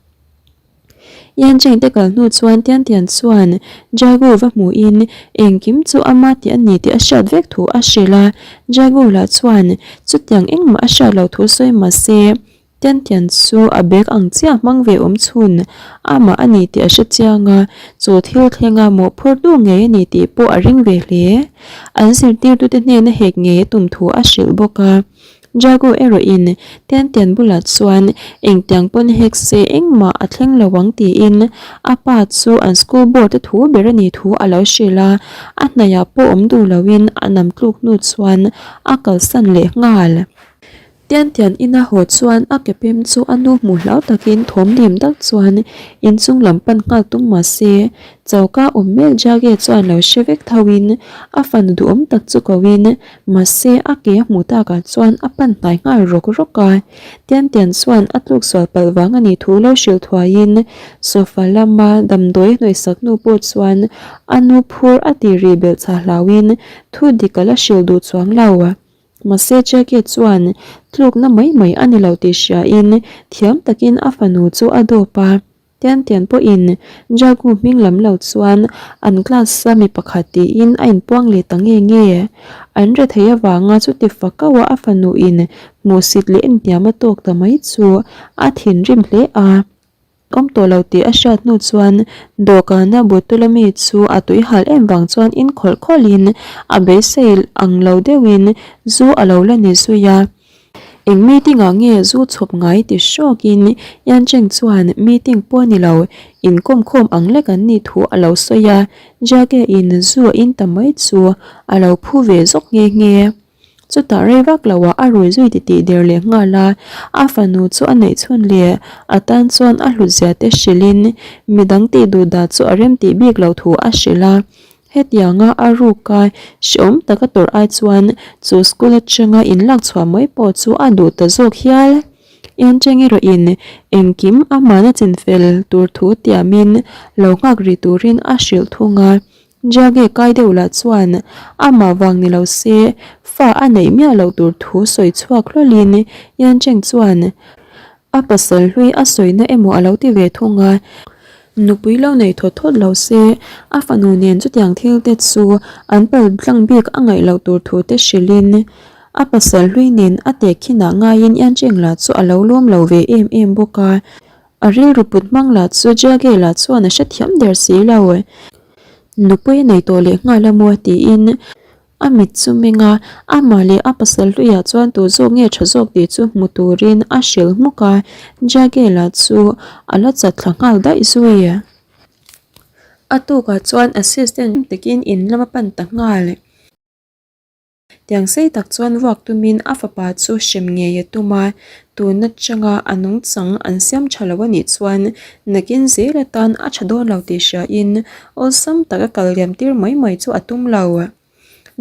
Yan Cheng te kal hnu chuan Tian Tian chuan Jagu va hmuhin engkim chu ama tih a ni tih a hriat vek thu a hrilh a. Jagu lah chuan chutiang engmah a hriat loh thu sawi mahse Tiantian chu a bag ang chiah hmang ve awm chhun amah a ni tih a hre chiang a, chu thil thlenga mawhphurtu ngei a ni tih pawh a ring ve hle. An zirtirtute hnena hek ngei a tum thu a hrilh bawk a. Jago erawhin Tiantian bulah chuan engtiang pawn hek se engmah a thleng lo ang tiin a pa chu an school board a thu ber a nih thu a lo hrilh a, a hnaihah pawh awm duh loin a nam tluk hnu chuan a kalsan leh nghal. Tiantian ina haw chuan a ke pem chu a nu hmuh hlau takin thawm dim tak chuan inchung lam pan nghal tum mah se, choka awm mek Jage chuan lo hre vek tho in a fanu duhawm tak chu ko in mahse a ke a hmuh takah chuan a pan hnai nghal rawk rawk a. Tiantian chuan a tluk sual palh vang a nih thu lo hrilh thuai in sofa lama damdawi a hnawihsak hnu pawh chuan a nu phur a tih rih belh chah hlau in thu dik a la hrilh duh chuang lo. Mahse Jackie chuan tlukna mai mai a ni lo tih hriain thiam takin a fanu chu a dawp a. Tian Tian pawhin Jagu hming lam lo chuan an class a mi pakhat tiin a inpuang leh ta nge nge. An rethei avanga chuti fakaua a fanu in hmuhsit leh enhniam a tawk ta mai chu a thinrim hle a. Awm tawh lo tih a hriat hnu chuan dawhkana bottle a mi chu a tui hal em vang chuan in khawlh khawlh in a beisei ang lo deuh in zu a lo la ni zui a. Eng meeting ah nge zu chhawp ngai ti hrawk in Yan Cheng chuan meeting pawh a ni lo inkawm khawm ang lek an nih thu a lo sawi a, Jage in zu a in ta mai chu a lo phu ve zawk nghe nghe. Chutah rei vak lo ah a rui zui titih der leh nghal a, a fanu chu a neih chhun leh a tan chuan a hlut zia te hrilh in midang tih duh dah chu a rem tih bik loh thu a hrilh a. Hetianga a ruk a hrehawm taka tawrh ai chuan chu school atanga in lak chhuah mai pawh chu a duh ta zawk hial. Encheng erawh in engkim amahna chinfel tur thu tiamin lo nghak rih turin a hrilh thung a. Jage kai deuh lah chuan amah vang ni lo se fa a neih miah loh tur thu sawi chhuak hlawlin Yan Cheng chuan a pasal hlui a sawina emaw a lo ti ve thung a, nupui lo nei thawt thawt lo se a fanu nen chutiang thil te chu an pal tlang bik a ngaih loh tur thu te hrilhin a pasal hlui nen a tehkhinah ngaiin Yan Cheng lah chu a lo lawm lo ve em em bawk a. A rilru put hmang lah chu Jage lah chuan a hrethiam der si lo. Nupui a nei tawh leh nghal a maw tiin A mit chu meng a, amah leh a pasal hluiah chuan tu zawk nge tha zawk tih chu hmu turin a hrilh hmuk a, Jagela chu a la chat thla nghal daih zui. A tukah chuan assistant takin in lam a pan ta nghal. Tiang sei tak chuan vuak tumin a fapa chu hrem ngei a tum a, tun atanga a nungchang an siam tha lo a nih chuan nakin zel atan a tha dawn lo tih hriain awlsam taka kal liam tir mai mai chu a tum lo.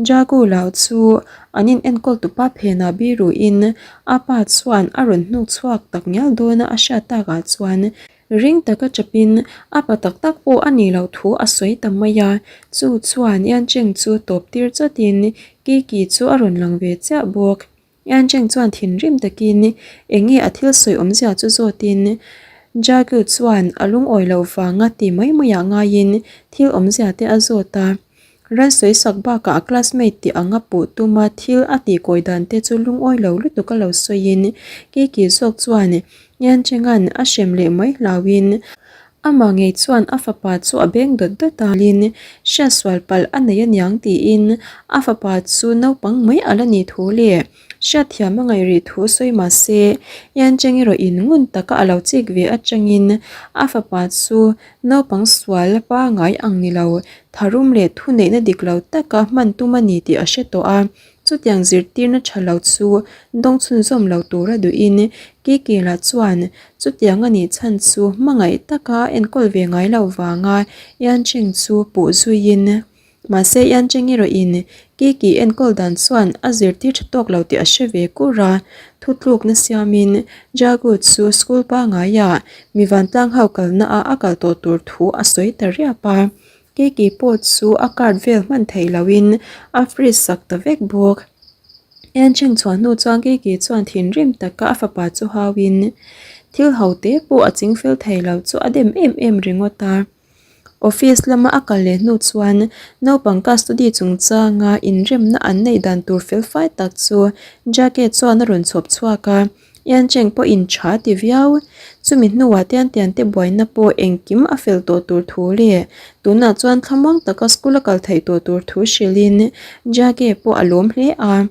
Jagu lau chu an in enkawl tupa phenah biruin a pa chuan a rawn hnuk chhuak tak ngial dawn a a hriat takah chuan Ring taka chapin a pa tak tak pawh a nih loh thu a sawi ta mai a, chu chuan Yancheng chu tawp tir chatin Kiki chu a rawn lang ve chiah bawk. Yancheng chuan thinrim takin eng nge a thil sawi awmzia chu zawtin Jagu chuan a lungawi loh vanga ti mai maiah ngaiin thil awmzia te a zawt a. Ran sawi sak bakah a classmate tih anga puh tuma thil a tih kawi dan te chu lungawi lo lutuk a lo sawiin Kiki zawk chuan Niancheng'an a hrem leh mai hlauhin amah ngei chuan a fapa chu a beng dawt dawt a, lin hriatsual palh a nei aniang tiin a fapa chu naupang mai a la nih thu leh hriatthiam a ngaih rih thu sawi mah se Niancheng erawh in ngun taka a lo chik ve atangin a fapa chu Naupang sual pangai ang ni lo, tharum leh thuneihna dik lo taka hman tum a ni tih a hre tawh a. Chutiang zirtirna tha lo chu dawng chhunzawm lo tura duhin Kikila chuan chutiang a nih chhan chu hmangaih taka enkawl ve ngai lo vanga Yancheng chu puh zuiin Mahse Yancheng erawhin Kiki enkawl dan chuan a zirtir tha tawk lo tih a hre ve kur a, thutlukna siamin Jagu chu school pangaiah mi vantlang ho kalna ah a kal tawh tur thu a sawi ta riap a. Kiki pawh chu a card vel hman theih lohin a freeze sak ta vek bawk. Yancheng chhuah hnu chuan Kiki chuan thinrim taka a fapa chu hauin thil ho te pawh a chingfel thei lo chu a dem em em ringawt a. Office lama a kal leh hnu chuan naupang custody chungchanga inremna an neih dan tur felfai tak chu Jake chuan a rawn chhawp chhuak a, Yancheng pawhin tha ti viau. Chumi hnuah Tian Tian te buaina pawh engkim a fel tawh tur thu leh tunah chuan thlamuang taka school a kal theih tawh tur thu hrilhin Jake pawh a lawm hle a.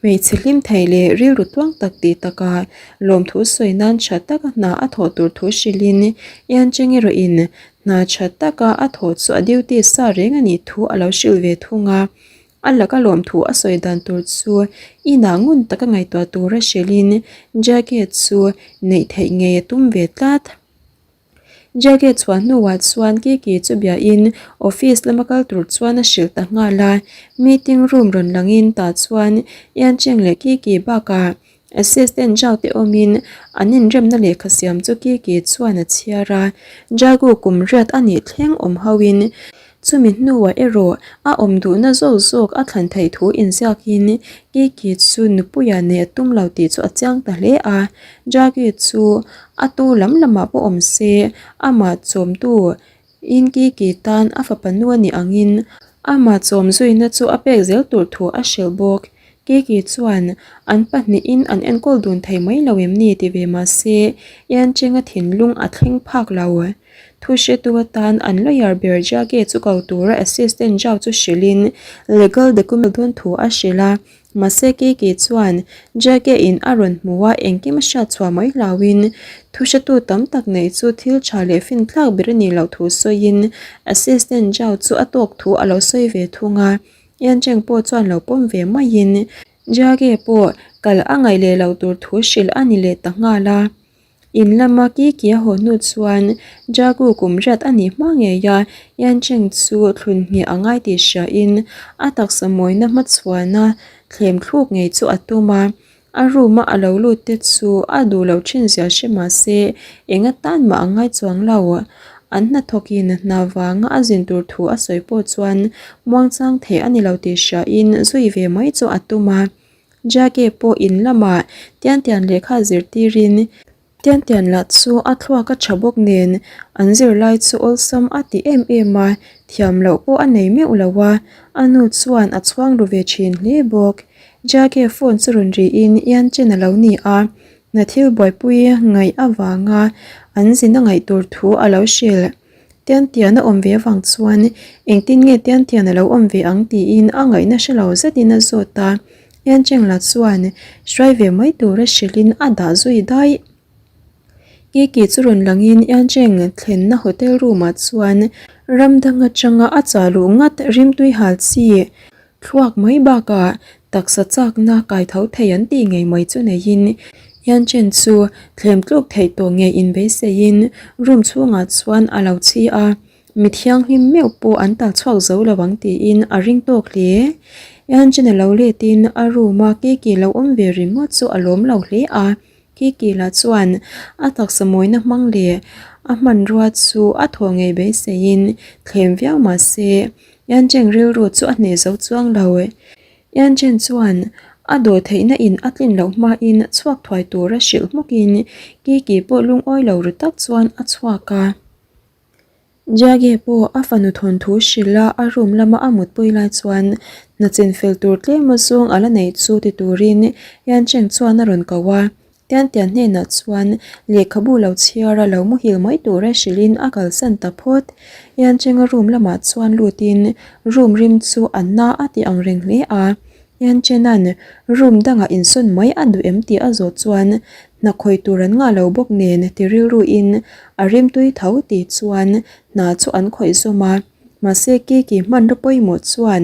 Hmeichhe hlim thei leh rilru tluang tak tih takah lawmthu sawi nan tha taka hna a thawh tur thu hrilhin Yancheng erawhin hna tha taka a thawh chu a duty sa reng a nih thu a lo hrilh ve thung a. A laka lawmthu a sawi dan tur chu inah ngun taka ngaihtuah tura hrilhin Jackie chu neih theih ngei a tum ve tlat. Jage chhuah hnuah chuan Kiki chu biain office lama kal tur chuan a hrilh ta nghal a, meeting room rawn langin tah chuan Yancheng leh Kiki bakah assistant Zhao te awmin an inremna lehkha siam chu Kiki chuan a chhiar a, Jagu kum riat a nih thleng awm hoin Chumi hnuah erawh a awm duhna zawk zawk a thlan theih thu inziakin Kiki chu nupuia nei a tum lo tih chu a chiang ta hle a. Jackie chu a tu lam lamah pawh awm se, amah chawmtu in Kiki tan a fapa nu a nih angin amah chawm zuina chu a pek zel tur thu a hrilh bawk. Kiki chuan an pahnihin an enkawl dun thei mai lo em ni ti ve mah se, Iancheng-a thinlung a thleng phak lo. Thu hretu atan an lawyer ber Jage chu ko tura assistant Zhao chu hrilhin legal document dawn thu a hrilh a, mahse Kiki chuan Jage in a rawn hmu a engkim a hriat chhuah mai hlauhin thu hretu tam tak neih chu thil tha leh finthlak ber a nih loh thu sawiin assistant Zhao chu a tawk thu a lo sawi ve thung a, Yancheng pawh chuan lo pawm ve maiin Jage pawh kal a ngaih leh loh tur thu hrilh a ni leh ta nghal a. In lama Kiki a haw hnu chuan Jagu kum riat a nih hma ngei a, Yancheng chu thlun ngheh a ngai tih hriain a taksa mawina hmachhuana thlem thluk ngei chu a tum a. A room a a lo lut te chu a duh loh thin zia hre mah se eng atan mah a ngai chuang lo. An hnathawkin hna vanga a zin tur thu a sawi pawh chuan muangchang theih a ni lo tih hriain zui ve mai chu a tum a. Jackie pawh in lamah Tian Tian lehkha zirtirin Tian Tian lah chu a thluak a tha bawk nen an zirlai chu awlsam a ti em em a, thiam loh pawh a nei meuh lo a, a nu chuan a chhuang ru ve thin hle bawk. Jackie phone chu rawn riin Ian Chen a lo ni a, hna thil buaipui ngaih avanga an zin a ngaih tur thu a lo hrilh. Tiantian a awm ve avang chuan engtin nge Tiantian a lo awm ve ang tiin a ngaihna hre lo zetin a zawt a. Yancheng la chuan hruai ve mai tura hrilhin a dah zui daih. Kiki chu rawn langin Yancheng thlenna hotel room ah chuan ram dang atanga a chah luh ngat rimtui hal chi thluak mai bakah taksa chakna kai tho thei an tih ngei mai chu neiin Yancheng chu thlem tluk theih tawh ngei inbeiseiin room chhungah chuan a lo chhi a. Mi thianghlim meuh pawh an tal chhuak zo lo ang tiin a ring tawk hle. Yanchen a lo letin a room a Kiki lo awm ve ringawt chu a lawm lo hle a. Kiki lah chuan a taksa mawina hmang leh a hmanrua chu a thaw ngei beiseiin thlem viau mah se Yancheng rilru chu a hneh zo chuang lo. Yanchen chuan a dawh theihna in a tlin loh hmain chhuak thuai tura hrilh hmawkin Kiki pawh lungawi lo ru tak chuan a chhuak a. Jage pawh a fanu thawnthu hrilh a, a room lama a mutpui lai chuan hna chin fel tur tlem a zawng a la neih chu ti turin Yancheng chuan a rawn ko a. Tiantian hnenah chuan lehkhabu lo chhiar a lo muhil mai tura hrilhin a kalsan ta phawt. Yancheng-a room lamah chuan lutin room rim chu a na a ti ang reng hle a. Yanchena'n room dangah insawn mai a duh em tih a zawh chuan hna khawih tur an ngah lo bawk nen ti rilruin a rimtui tho tih chuan hna chu an khawih zawm a. Mahse Kiki hmanraw pawimawh chuan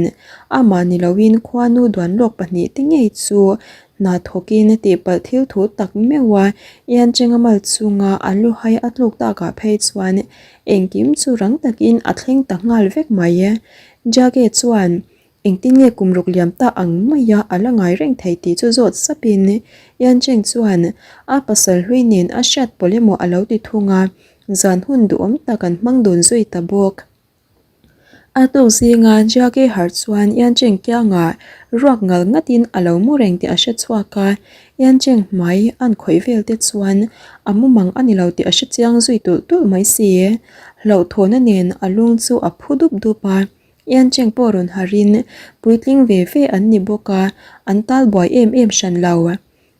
amah ni loin khuanu duan lawk pahnihte ngei chu hna thawkin tihpalh thil thu tak meuh a, Yancheng a mal chunga a luhai a tluk takah phei chuan engkim chu rang takin a thleng ta nghal vek mai. Jage chuan Engtin nge kum ruk liam ta ang maia a la ngai reng thei tih chu zawt sapin Yancheng chuan a pasal hlui nen a hriat pawlh emaw a lo ti thung a, zan hun duhawm tak an hmang dun zui ta bawk. A tuk zinga Jiage harh chuan Yancheng kiangah ruak ngal ngatin a lo mu reng tih a hre chhuak a, Yancheng hmai an khawih vel te chuan a mumang a ni lo tih a hre chiang zui tulh tulh mai si. Hlauhthawhna nen a lung chu a phu dup dup a. Yancheng pawh rawn harin puitling ve ve an ni bawk a, an tal buai em em hran lo.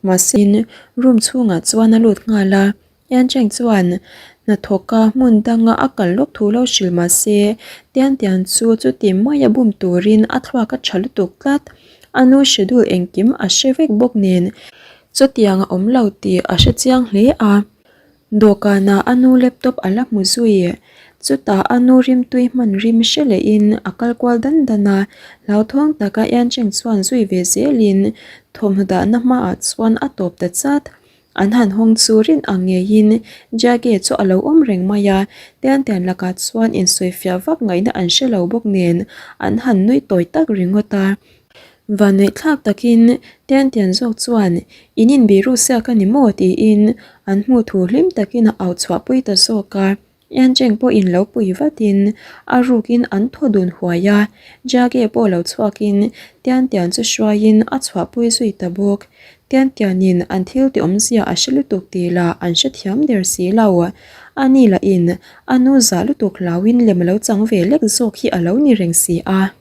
Mahse, room chhungah chuan a lut nghal a, Yancheng chuan hnathawka hmun danga a kal lawk thu lo hrilh mah se, Tian Tian chu chuti maia bum turin a thluak a tha lutuk tlat. A nu schedule engkim a hre vek bawk nen chutiang a awm lo tih a hre chiang hle a. Dawhkanah a nu laptop a la hmu zui. Chutah a nu rimtui hman rim hre lehin a kal kual dan dan a, hlauthawng taka Yancheng chuan zui ve zelin thawmhnaw dahna hmaah chuan a tawp ta chat. An han hawng chu rin ang ngeiin Jage chu a lo awm reng mai a, Tiantian lakah chuan insawifiah vak ngaihna an hre lo bawk nen an han nui tawi tak ringawt a. Vanneih thlak takin Tiantian zawk chuan in inbiru siak a ni maw tiin an hmuh thu hlim takin a au chhuahpui ta zawk a. Yancheng pawhin lo pui vatin a rukin an thaw dun huai a, Jage pawh lo chhuakin Tiantian chu hruaiin a chhuahpui zui ta bawk. Tiantianin an thil ti awmzia a hre lutuk tih lah an hrethiam der si lo. Ani lahin a nu zah lutuk hlauin lem a lo chang ve lek zawk hi a lo ni reng si a.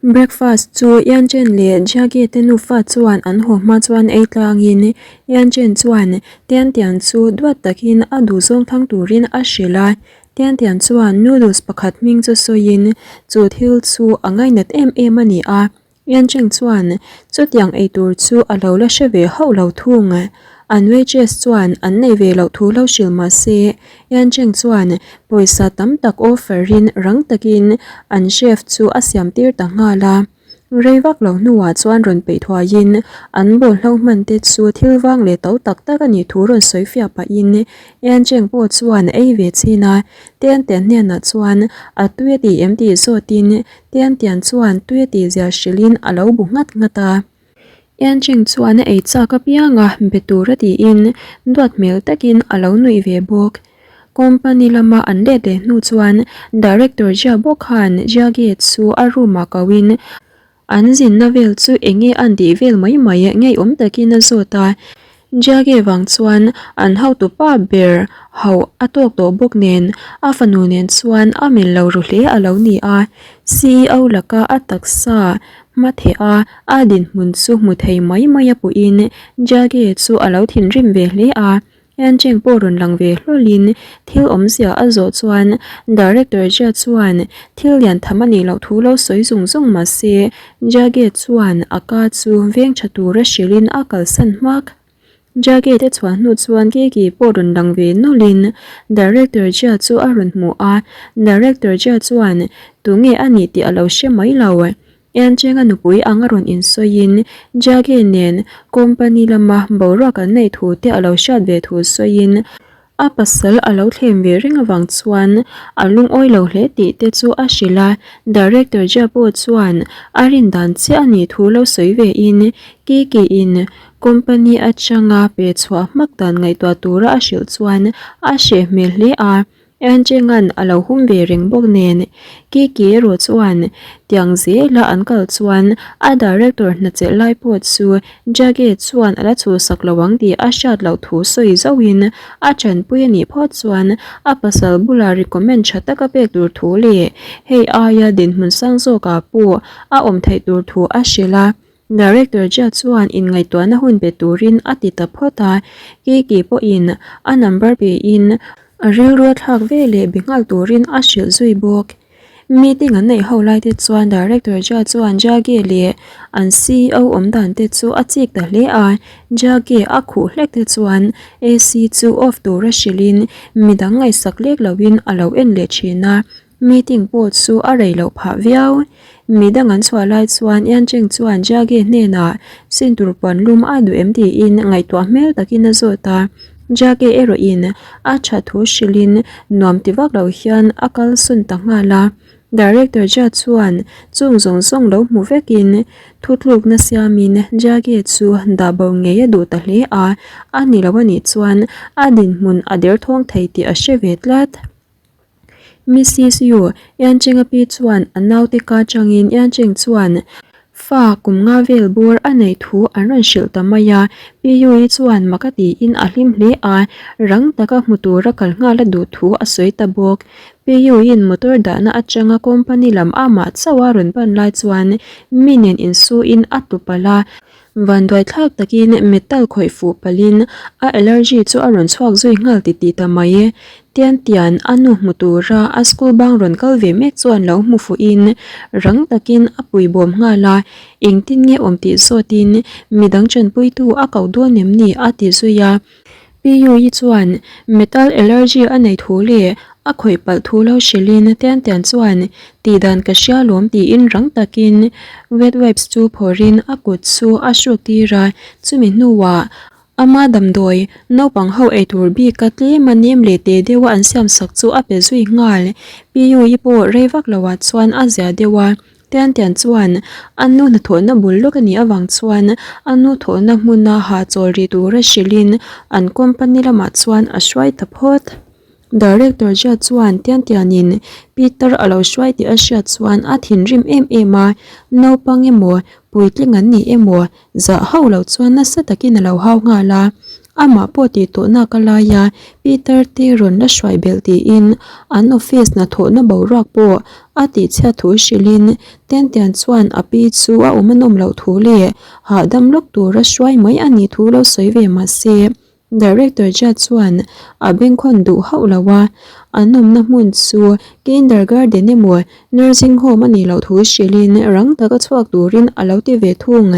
Breakfast chu Yanchen leh Jiage te nufa chuan an haw hma chuan ei tlangin Yanchen chuan Tian Tian chu duat takin a duhzawng thlang turin a hrilh a. Tian Tian chuan noodles pakhat hming chu sawiin chu thil chu a ngainat em em a ni a. Yancheng chuan chutiang eitur chu a lo la hre ve hauh lo thung. An waitress chuan an nei ve loh thu lo hrilh mah se, Yancheng chuan pawisa tam tak offer in rang takin an chef chu a siam tir ta nghal a. Rei vak lo hnuah chuan rawn peih thuaiin an bawlhlo hman te chu thil vang leh to tak tak a nih thu rawn sawi fiah pahin Yancheng pawh chuan ei ve chhin a, Tiantian hnenah chuan a tui a ti em tih zawtin Tian Tian chuan tui a tihzia hrilhin a lo bu nghat nghat a. Yan Cheng chuan a ei chak apiang a, be tur a tiin duat hmel takin a lo nuih ve bawk. Company lama an let leh hnu chuan Director Jia bawk khan Jia Ge chu a room ah koin An zinna vel chu enge an tih vel mai mai ngeiawm takin a zawt a, Jage vang chuan an hotu pa ber hauh a tawk tawh bawk nen a fanu nen chuan a mil lo ru hle a lo ni a, CEO laka a taksa hma theh a a dinhmun chu hmu thei mai mai a puhin Jage chu a lo thinrim ve hle a. Yancheng pawh rawn lang ve hlawlin thil awmzia a zawh chuan Director Jia chuan thil lian tham a nih loh thu lo sawi zung zung mah se Jage chuan a ka chu veng tha tura hrilhin a kalsan hmak. Jage te chhuah hnu chuan Kiki pawh rawn lang ve nawlhin Director Jia chu a rawn hmu a, Director Jia chuan tunge a nih tih a lo hre mai lo. Enchenga nupui anga rawn insawiin Jage nen company lama boruak an neih thu te a lo hriat ve thu sawiin a pasal a lo thlem ve reng avang chuan a lungawi lo hle tih te chu a hrilh a, Director Jia pawh chuan a rin dan chiah a nih thu lo sawi ve in Kiki in company atanga pe chhuah hmak dan ngaihtuah tura a hrilh chuan a hreh hmel hle a. Enchenga'n a lo hum ve reng bawk nen, Kiki erawh chuan tiang zela an kal chuan a director hna chelh lai pawh chu Jage chuan a la chhuhsak lo ang tih a hriat loh thu sawi zauhin a tanpui a nih phawt chuan a pasal bulah recommend tha taka pek tur thu leh hei aia dinhmun sang zawkah pawh a awm theih tur thu a hrilh a. Director Jia chuan inngaihtuahna hun pe turin a ti ta phawt a, Kiki pawhin a number pein a rilru a thlak ve leh be nghal turin a hrilh zui bawk. Meeting an neih ho lai te chuan Director Jia chuan Jia Ge leh an ceo awm dan te chu a chik ta hle a, Jia Ge a khuh hlek te chuan AC chu off tura hrilhin midang ngaihsak lek loin a lo en leh thin a. Meeting pawh chu a rei loh phah viau. Midang an chhuah lai chuan Yancheng chuan Jage hnenah sin tur puan lum a duh em tiin ngaihtuah hmel takin a zawt a. Jage erawhin a tha thu hrilhin nuam ti vak lo hian a kal sawn ta nghal a. Director Jia chuan chung zawng zawng lo hmu vekin thutlukna siamin Jage chu dah bo ngei a duh ta hle a, a ni lo anih chuan a dinhmun a derthawng thei tih a hre ve tlat. Mrs Yu, Yancheng-a pi chuan a naute ka changin Yancheng chuan fa kum nga vel bur a neih thu an rawn hrilh ta mai a. Pi Yu-i chuan mak a tiin a hlim hle a, rang taka hmu tura kal nghal a duh thu a sawi ta bawk. Pi Yu-in motor dahna atanga company lam amah chauh a rawn pan lai chuan mi nen insuin a tlu palh a. Vanduai thlak takin metal khawih fuh palhin a allergy chu a rawn chhuak zui nghal titih ta mai. Tian tian a nu hmu tura a school bang rawn kal ve mek chuan lo hmu fuhin rang takin a pui bawm nghal a, engtin nge awm tih zawtin midang tanpuitu a koh dawn em ni a ti zui a. Pi Yui chuan metal allergy a nei thu leh a khawih palh thu lo hrilhin Tian Tian chuan tih dan ka hria lawm tiin rang takin wet wipes chu phawrhin a kut chu a hruk tir a, chumi hnuah ama damdawi naupang ho eitur bika tlema nem leh teh deuha an siam sak chu a pe zui nghal. Pi Yui pawh rei vak loah chuan a zia deuh a, Tian Tian chuan a nu hnathawhna bul lawk a nih avang chuan a nu thawhna hmuna hahchawl rih tura hrilhin an company lamah chuan a hruai ta phawt. Director Jia chuan Tian Tianin Peter a lo hruai tih a hriat chuan a thinrim em em a, naupang emaw puitling an ni emaw Zah hauh loh chuan nasa takin a lo hau nghal a, amah pawh tih tawh nak a lai a, Peter te rawn la hruai belh tiin an office hnathawhna boruak pawh a tihchhiat thu hrilhin Tentian chuan a pi chu a awm a nawm loh thu leh hahdam lawk tura hruai mai a nih thu lo sawi ve mahse Director Jia chuan a bengkhawn duh hauh lo a, an awmna hmun chu kindergarten emaw nursing home a nih loh thu hrilhin rang taka chhuak turin a lo ti ve thung.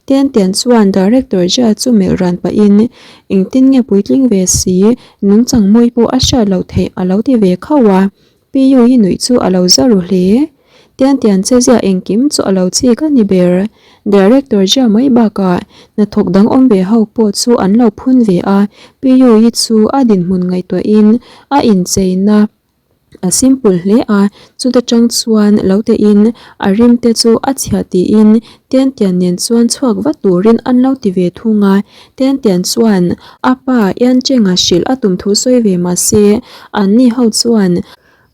Tian Tian chuan Director Jia chu melh ran pahin engtin nge puitling ve si nungchang mawi pawh a hriat loh theih a lo ti ve khauh a. Pi Yui nuih chu a lo za ru hle. Tian tian che zia engkim chu a lo chik a ni ber. Director Jia mai bakah hnathawk dang awm ve ho pawh chu an lo phun ve a, Pi Yui chu a dinhmun ngaihtuahin a incheina a simple hle a, chuta tang chuan lo tein a rim te chu a chhiah tiin Tian tian nen chuan chhuak vat turin an lo ti ve thung a. Tian tian chuan a pa Ian Chenga hrilh a tum thu sawi ve mah se, anni ho chuan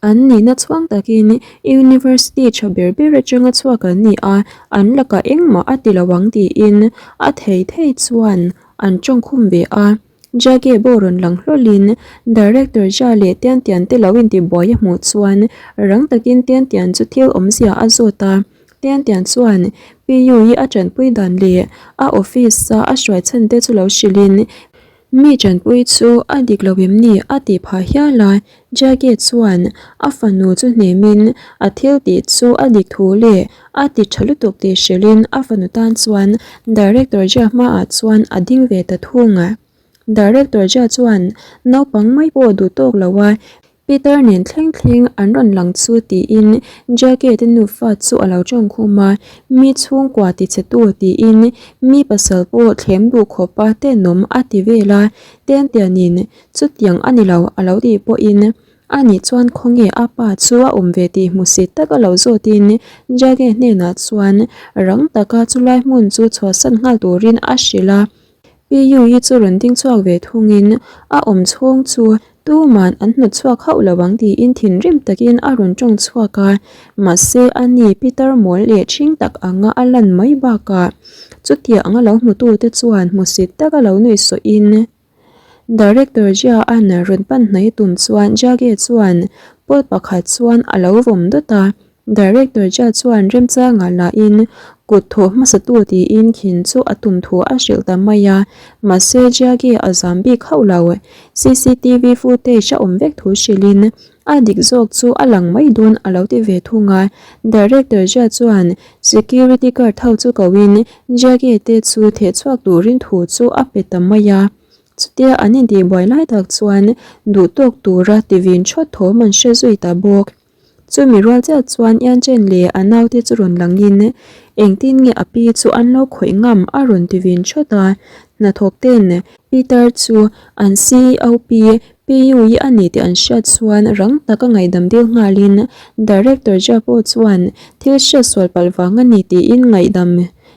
an nihna chhuang takin University tha ber ber atanga chhuak an ni a, an lakah engmah a ti lo ang tiin a thei thei chuan an tawngkhum ve a. Jage pawh rawn lang hlawlin Director Jia leh Tian Tian te lo intibuai a hmuh chuan rang takin Tian Tian chu thil awmzia a zawt a. Tian Tian chuan Pi Yui a tanpui dan leh a office a a hruai chhan te chu lo hrilhin. Mi ṭanpui chu a dik lo em ni a tih phah hial a, Jackie chuan a fanu chu hnemin a thil tih chu a dik thu leh a ti ṭha lutuk tih hrilhin a fanu tan chuan Director Jia hmaah chuan a ding ve ta thung. Director Jia chuan naupang mai pawh duh tawk lo a, Peter nen thleng thleng an rawn lang chu tiin Jackie te nufa chu a lo tawng khum a, mi chhungkua ti che tu tiin mi pasal pawh thlem duh khawpa tenawm a ti vel a, Tentianin chutiang a ni lo a lo tih pawhin ani chuan khawnge a pa chu a awm ve tih hmusit tak a lo zawtin Jackie hnenah chuan rang taka chulai hmun chu chhuahsan nghal turin a hrilh a. Pi Yui chu rawn ding chhuak ve thungin a awm chhung chu tuman an hnawt chhuak hauh lo ang tiin thinrim takin a rawn tawng chhuak a, mahse a ni Peter mawl leh ṭhing tak anga a lan mai bakah chutiang anga lo hmutute chuan hmusit taka lo nuih sawhin Director Jia an rawn pan hnai tum chuan Jage chuan pot pakhat chuan a lo vawm dawt a. Director Jia chuan remchangah lahin kut thawh hmasatu tiin khin chu a tum thu a hrilh ta mai a, mahse Jia ge a zam bik hauh lo. Cctv footage a awm vek thu hrilhin a dik zawk chu a lang mai dawn a lo ti ve thung a. Director Jia chuan security guard ho chu koin Jia ge te chu theh chhuak turin thu chu a pe ta mai a. Chutia an intihbuai lai tak chuan duhtawk tura tivin thawt thawm an hre zui ta bawk. Chumi rual chiah chuan Ianchen leh a naute chu rawn langin engtin nge a pi chu an lo khawih ngam a rawn ti vin thawt a. Hnathawk ten Peter chu an CEO pi Pi Yui a ni tih an hriat chuan rang taka ngaihdam dil nghalin Director Jia pawh chuan thil hriat sual palh vang a ni tiin ngaihdam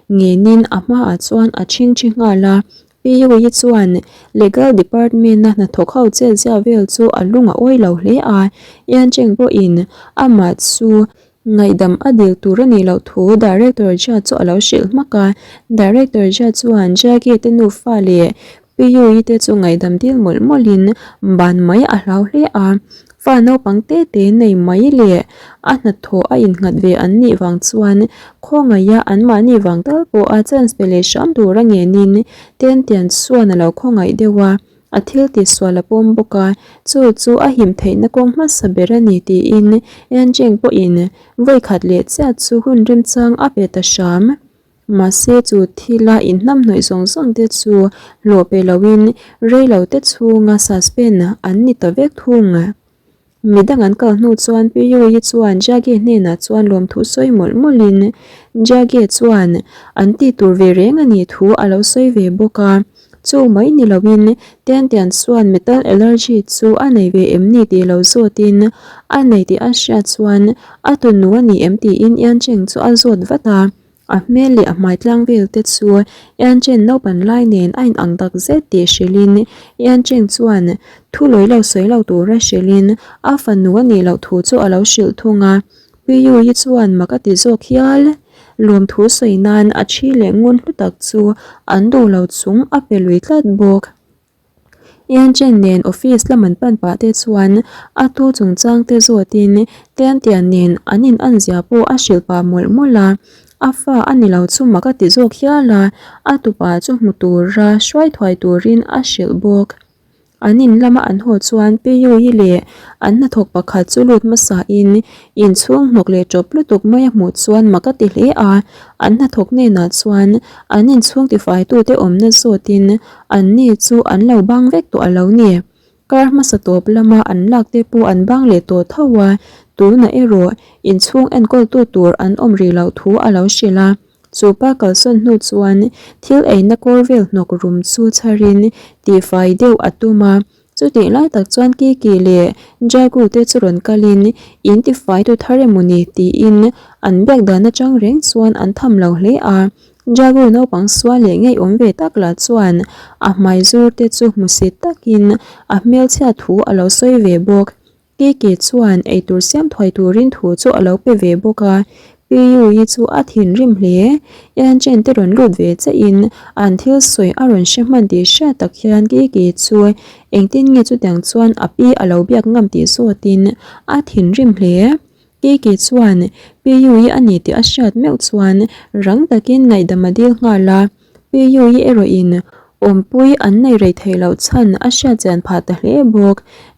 ngenin a hmaah chuan a chhingchhi nghal a. Pi Yui chuan Legal Department-a hnathawk ho chet zia vel chu a lung a awi lo hle a, Yan Cheng pawhin amah chu ngaihdam a dil tur a nih loh thu Director Jia chu a lo hrilh hmak a. Director Jia chuan Jia te nufa leh Pi Yui te chu ngaihdam dil mawlh mawlhin ban mai a hlau hle a. Fa naupang te te nei mai leh a hnathawh a innghat ve an nih vang chuan khawngaih a anmahni vang tal pawh a chance pe leh hram tur a ngenin Tentian chuan a lo khawngaih deuh a, a thil tihsual a pawm bawk a, chu chu a him theihna kawng hmasa ber a ni tiin Encheng pawhin vawikhat leh chiah chu hun remchang a pe ta hram. Mahse chu thila inhnamhnawih zawng zawng te chu hlawh pe loin rei lo te chhunga suspend an ni ta vek thung. Midang an kal hnu chuan Pi Yui chuan Jage hnenah chuan lawmthu sawi mawlh mawlhin Jage chuan an tih tur ve reng a nih thu a lo sawi ve bawk a. Chu mai ni loin Tiantian chuan metal allergy chu a nei ve em ni tih lo zawtin a nei tih a hriat chuan a tunu a ni em tiin Yancheng chu a zawt vat a. A hmel leh a hmai tlang vel te chu Yanchen naupan lai nen a inang tak zet tih hrilhin Yancheng chuan thu lawi lo sawi lo tura hrilhin a fanu a nih loh thu chu a lo hrilh thung a. Pi Yui chuan mak a ti zawk hial. Lawmthu sawi nan a thi leh ngun hlu tak chu an duh lo chung a pe lui tlat bawk. Yanchen nen office lam an pan pah te chuan a tu chungchang te zawtin Tiantian nen an in an zia pawh a hrilh pah mawlh mawlh a, a fa a ni lo chu mak a ti zawk hial a, a tupa chu hmu tura hruai thuai turin a hrilh bawk. An in lama an haw chuan Pi Yui leh an hnathawk pakhat chu lut hmasain inchhung hnawk leh ṭawp lutuk mai a hmuh chuan mak a ti hle a, an hnathawk hnenah chuan an inchhung tifaitute awmna zawtin An ni chu an lo bang vek tawh a lo ni. Kar hmasa tawp lama an lak te pawh an bang leh tawh tho a, tunah erawh inchhung enkawltu tur an awm rih loh thu a lo hrilh a. Chu pa kalsawn hnu chuan thil eina kawr vel hnawk rum chu chharin tihfai deuh a tum a. Chutih lai tak chuan Kiki leh Jagu te chu rawn kalin in tifai tu thar emaw ni tiin an biak dan atang reng chuan an tham lo hle a. Jagu naupang sual leh ngeiawm ve tak lah chuan a hmai zur te chu hmusit takin a hmelchhia thu a lo sawi ve bawk. Kiki chuan eitur siam thuai turin thu chu a lo pe ve bawk a, Pi Yui chu a thinrim hle. Yanchen te rawn lut ve chiahin an thil sawi a rawn hre hman tih hriat tak hian Kiki chu engtin nge chutiang chuan a pi a lo biak ngam tih zawtin a thinrim hle. Kiki chuan Pi Yui a ni tih a hriat meuh chuan rang takin ngaihdam a dil nghal a, Pi Yui erawhin. Awmpui an nei rei theih loh chhan a hriat chian phah ta hle bawk.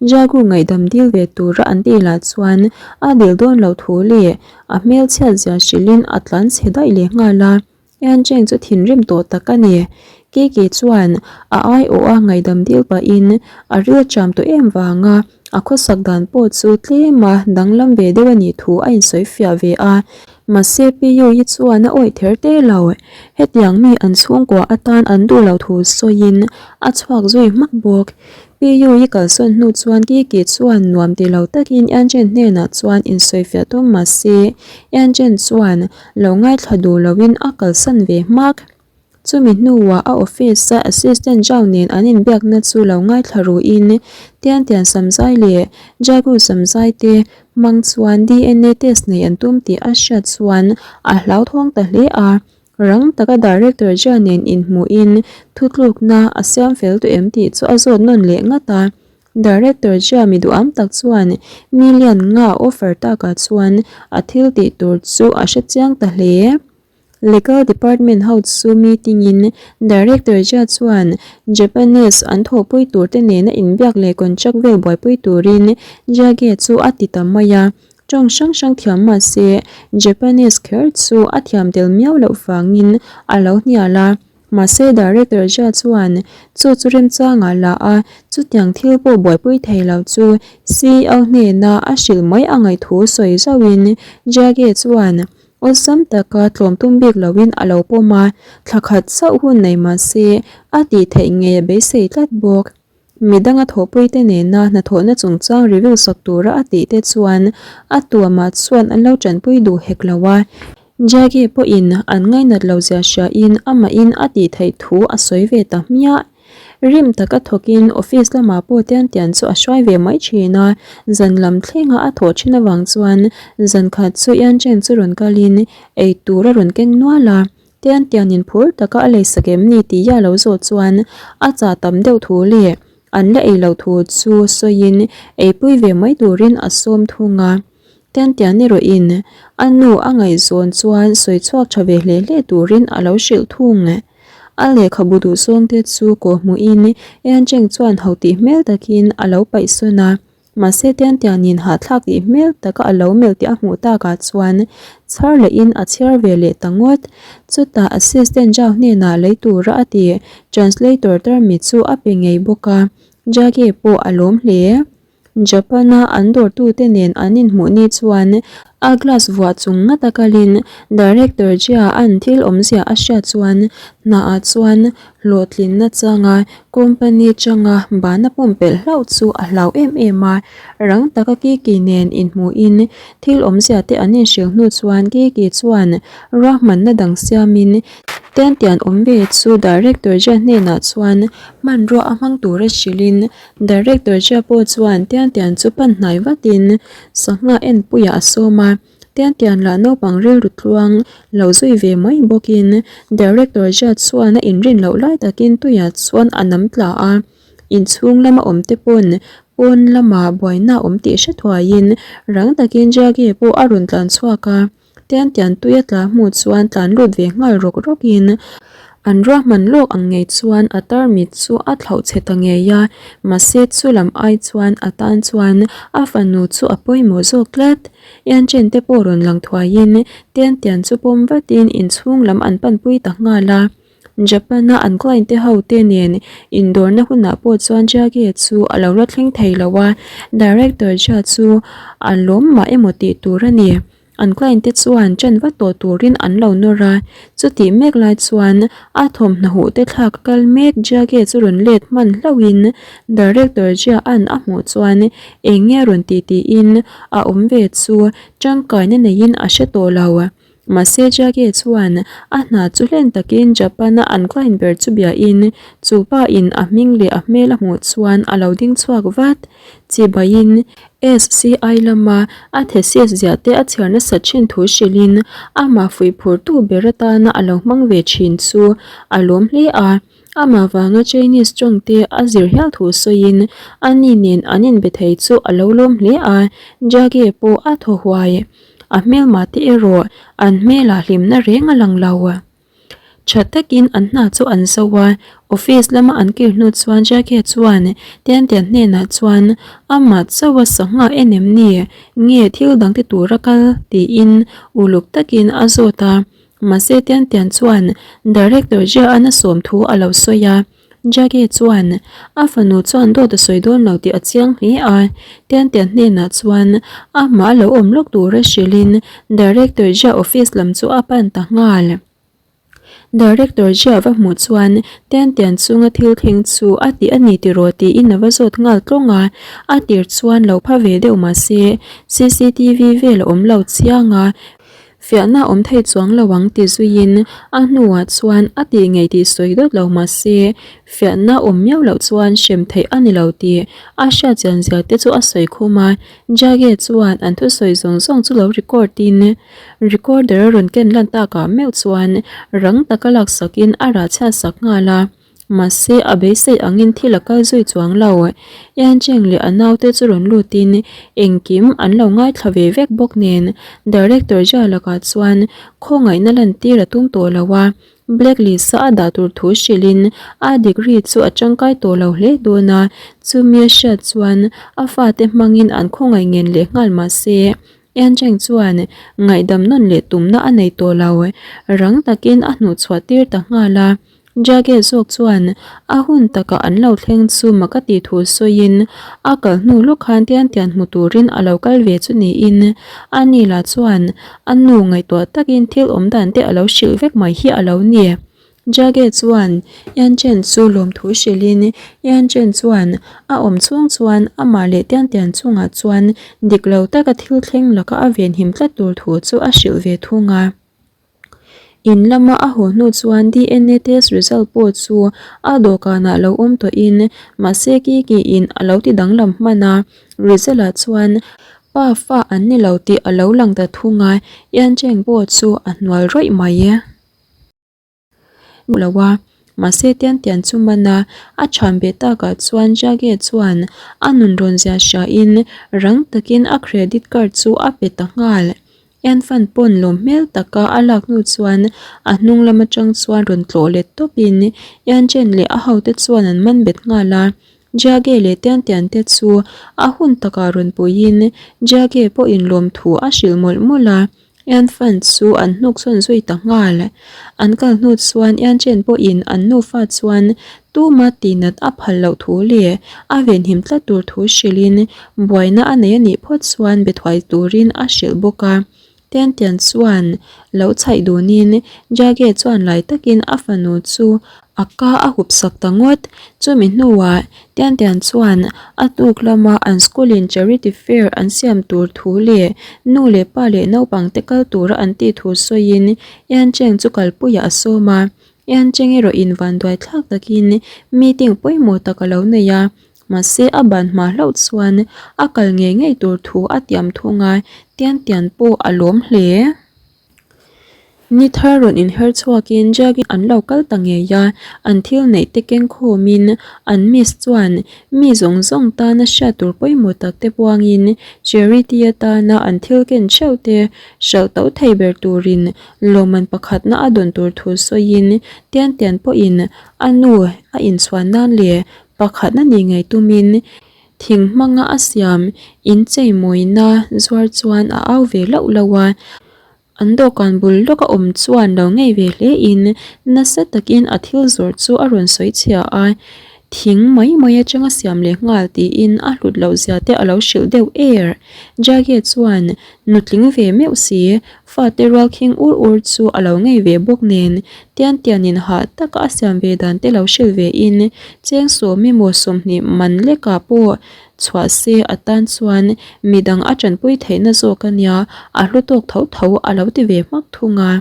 Jagu ngaihdam dil ve tura an tih lah chuan a dil dawn loh thu leh a hmelchhiat zia hrilhin a tlan chhe daih leh nghal a. Yan Cheng chu thinrim tawh tak a ni. Kiki chuan a aiawh a ngaihdam dil pahin a ril cham tawh em vanga a khawsak dan pawh chu tlema danglam ve deuh a nih thu a insawi fiah ve a. Mahse Piyu hi chuan a awih ther te lo. Hetiang mi an chhungkua atan an duh loh thu sawiin a chhuak zui hmak bawk. Piyu hi kalsawn hnu chuan Kiki chuan nuam ti lo takin Yan Chen hnenah chuan insawi fiah tum mahse Yan Chen chuan Lo ngaithla duh loin a kalsan ve hmak. Chumi hnuah a office a assistant Zhao nen an inbiakna chu lo ngaithla ruin Tian Tian Samzai leh Jagu Samzai te hmang chuan DNA test nei an tum tih a hriat chuan a hlauthawng ta hle a. Rang taka Director Jia nen inhmuhin thutlukna a siam fel tawh em tih chu a zawt nawn leh ngat a. Director Jia mi duham tak chuan million nga offer takah chuan a thil tih tur chu a hre chiang ta hle. Legal department ho chu meeting in Director Jia chuan Japanese an thawhpui tur te nena inbiak leh contract vel buaipui turin Jia Ge chu a ti ta mai a. Tawng hrang hrang thiam mah se Japanese kher chu a thiam tel miau loh vangin a lo hnial a. Mahse Director Jia chuan chu chu remchangah la a, chutiang thil pawh buaipui thei lo chu CEO hnena a hrilh mai a ngaih thu sawi zauhin Jia Ge chuan awlsam taka tlawm tum bik loin a lo pawm a, thla khat chauh hun nei mahse a tih theih ngei a beisei tlat bawk. Midanga thawhpuite nena hnathawhna chungchang review sak tura a tih te chuan a tuamah chuan an lo tanpui duh hek lo a. Jaggi pawhin an ngainat lo zia hriain amahin a tih theih thu a sawi ve ta hmiah. Rim taka thawkin office lamah pawh tian tian chu a hruai ve mai thin a, zan lam thlenga a thawh thin avang chuan zan khat chu Yancheng chu rawn kalin ei tur a rawn keng nual a. Tian tianin phur taka a lei sak em ni tih a lo zawh chuan a chah tam deuh thu leh an la ei loh thu chu sawiin eipui ve mai turin a sawm thung a. Tian tian erawhin a nu a ngaihzawn chuan sawi chhuak tha ve hle hle turin a lo hrilh thung. A lehkhabu duhzawngte chu kawhhmuhin Yancheng chuan ho tih hmel takin a lo paihsawn a. Mahse tian tianin hahthlak tih hmel taka a lo melh tih a hmuh takah chuan chhar lehin a chhiar ve leh ta ngawt. Chutah assistant Zhao hnenah lei tura a ti translator termi chu a pe ngei bawk a, Jage pawh a lawm hle. Japan-a an dawrtute nen an inhmuh ni chuan a glass vuah chung ngata kalin Director Jia an thil awmzia a hriat chuan hnaah chuan Hlawhtlinna changa company changa bana pumpelh hlauh chu a hlau em em a, rang taka Kiki nen inhmuhin thil awmzia te an inhrilh hnu chuan Kiki chuan ruahmanna dang siamin tian tian awm ve chu Director Jia hnenah chuan hmanrua a hmang tura hrilhin Director Jia pawh chuan tian tian chu pan hnai vatin sangha enpuiah a sawm a. Tian tian lah naupang rilru tluang lo zui ve mai bawkin Director Judge chuan a inrin loh lai takin tuiah chuan a nam tla a, inchhung lama awm te pawn pawn lama buaina a awm tih hre thuaiin rang takin Jagge pawh a rawn tlan chhuak a, Tian tian tui a tla hmuh chuan tlan lut ve nghal rawk rawkin an ruahman lawk ang ngei chuan a tarmit chu a thlauh chhe ta ngei a, mahse chu lam ai chuan a tan chuan a fanu chu a pawimawh zawk tlat. Ianchen te pawh rawn lang thuaiin Tian Tian chu pawm vatin inchhung lam an panpui ta nghal a. Japan-a an client te ho te nen indawrna hunah pawh chuan Jage chu a lo la thleng thei lo a, Director Jia chu a lawm mah emaw tih tur a ni. An client te chuan ṭan vat tawh turin an lo nawr a, chutih mek lai chuan a thawmhnaw huh te thlak a kal mek Jage chu rawn let hman hlauhin Director Jia an a hmuh chuan eng nge rawn ti tiin a awm ve chu tangkaina neiin a hre tawh lo. Mahse Jage chuan a hna chu hlen takin Japan-a an client ber chu biain chu pa in a hming leh a hmel a hmuh chuan a lo ding chhuak vat. Chibaiin SCI lama a thesis ziah te a chhiar nasat thin thu hrilhin amah fuihphurtu ber atana a lo hmang ve thin chu a lawm hle a. Amah vanga Chinese tawng te a zir hial thu sawiin ani nen an inbe thei chu a lo lawm hle a, Jage pawh a thaw huai. A hmelmah te erawh an hmelah hlimna reng a lang lo. Tha takin an hna chu an zo a, office lama an kir hnu chuan Jackie chuan Tiantian hnenah chuan amah chauha sangha en em ni nge thil dang ti tura kal tiin uluk takin a zawt a, mahse Tiantian chuan Director Jia-an a sawm thu a lo sawi a. Jackie chuan a fanu chuan dawt a sawi dawn lo tih a chiang hle a, Tiantian hnenah chuan amah a lo awm lawk tura hrilhin Director Jia office lam chu a pan ta nghal. Director Jia va hmuh chuan Tiantian chunga thil thleng chu a ti a ni tiraw tiin a va zawt nghal tlawng a, a tir chuan lo pha ve deuh mahse cctv vel a awm lo chiang a, Fiahna awm thei chuang lo ang ti zuiin a hnuah chuan a tih ngei tih sawi dawt lo mah se, fiahna awm miau loh chuan hrem theih a ni lo tih a hriat chian zia te chu a sawi khum a. Jage chuan an thusawi zawng zawng chu lo record in recorder a rawn ken lan takah meuh chuan rang taka laksakin a rah chhiatsak nghal a. Mahse, a beisei angin thil a kal zui chuang lo. Yancheng leh a naute chu rawn lutin engkim an lo ngaithla ve vek bawk nen Director Jia lakah chuan khawngaihna lantir a tum tawh lo a, blacklist-a a dah tur thu hrilhin a degree chu a tangkai tawh lo hle dawn a, chumi a hriat chuan a fate hmangin an khawngaih ngen leh nghal mahse Yancheng chuan ngaihdam nawn leh tumna a nei tawh lo, rang takin a hnuhchhuah tir ta nghal a. Jage zawk chuan a hun takah an lo thleng chu mak a tih thu sawiin a kal hnu lawk khan tian tian hmu turin a lo kal ve chu niin a ni lah chuan a nu ngaihtuah takin thil awm dan te a lo hrilh vek mai hi a lo ni. Jage chuan Yan Chen chu lawmthu hrilhin Yan Chen chuan a awm chhung chuan amah leh tian tian chungah chuan dik lo taka thil thleng laka a venhim tlat tur thu chu a hrilh ve thung a. In lama a haw hnu chuan dna test result pawh chu a dawhkanah lo awm tawhin mahse Kiki in a lo ti danglam hman a, result ah chuan pa fa an ni lo tih a lo lang ta thung a, Yancheng pawh chu a hnual rawih mai. Lo a, mahse tian tian chu man a, a thian beh takah chuan Jage chuan a nun rawn zia hria in rang takin a credit card chu a pe ta nghal. Enfant pawn lawm hmel taka a lak hnu chuan a hnung lam atang chuan rawn tlawh let tawp in Yanchen leh a hote chuan an man bet nghal a, Jage leh Tian Tian te chu a hun takah rawn puiin Jage pawhin lawmthu a hrilh mawlh mawlh a. Ian Fan chu an hnuk chhawn zui ta nghal. An kal hnu chuan Ian Chen pawhin an nufa chuan tuma tihnat a phal loh thu leh a venhim tlat tur thu hrilhin buaina a nei a nih phawt chuan be thuai turin a hrilh bawk a. Tian Tian chuan lo chhaih dunin Jage chuan lai takin a fanu chu A ka a hup sak ta ngawt. Chumi hnuah Tian Tian chuan a tuk lama an school in charity fair an siam tur thu leh nu leh pa leh naupang te kal tura an tih thu sawiin Yan Cheng chu kalpuiah a sawm a. Yan Cheng erawh in vanduai thlak takin meeting pawimawh tak a lo nei a, mahse a ban hma hlauh chuan a kal ngei ngei tur thu a tiam thung a, Tian Tian pawh a lawm hle. Ni thar rawn inher chhuakin Jagin an lo kal ta ngei a, an thil neih te keng khawmin an miss chuan mi zawng zawng tana hriat tur pawimawh tak te puangin charity atana an thil ken theuh te hralh to thei ber turin lawmman pakhatna a dawn tur thu sawiin Tian Tian pawhin a nu a inchhuan nan leh pakhatna ni ngei tumin Thing hmanga a siam inchei mawina zuar chuan a au ve lauh lauh a, an dawhkan bul lawka awm chuan lo ngei ve hle in nasa takin a thil zawrh chu a rawn sawi chhia a, thing mai mai atanga siam leh nghal tiin a hlut loh zia te a lo hrilh deuh er. Jage chuan nutling ve meuh si, fate rual khing ur ur chu a lo ngei ve bawk nen tian tianin hah taka a siam ve dan te lo hrilh ve in cheng sawm emaw 20 man lekah pawh chhuah se atan chuan midang a tanpui theihna zawk a nia a hlu tawk tho tho a lo ti ve hmak thung a.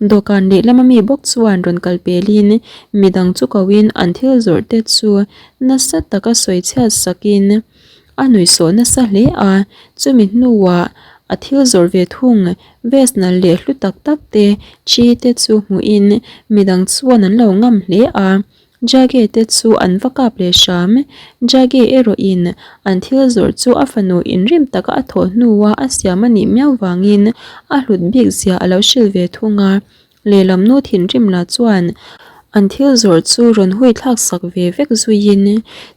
Dawhkan lehlam ami bawk chuan rawn kal pelin midang chu koin an thil zawrh te chu nasa taka sawi chhiat sakin a nuihsawh nasa hle a, chumi hnuah a thil zawrh ve thung vest nalh leh hlu tak tak te thi te chu hmuhin midang chuan an lo ngam hle a. Jage te chu an va kap leh hram. Jage erawh in an thil zawrh chu a fanu inrim taka a thawh hnua a siam a nih miau vangin a hlut bik zia a lo hrilh ve thung a. Lehlam nu thinrim lah chuan an thil zawrh chu rawn hui thlak sak ve vek zuiin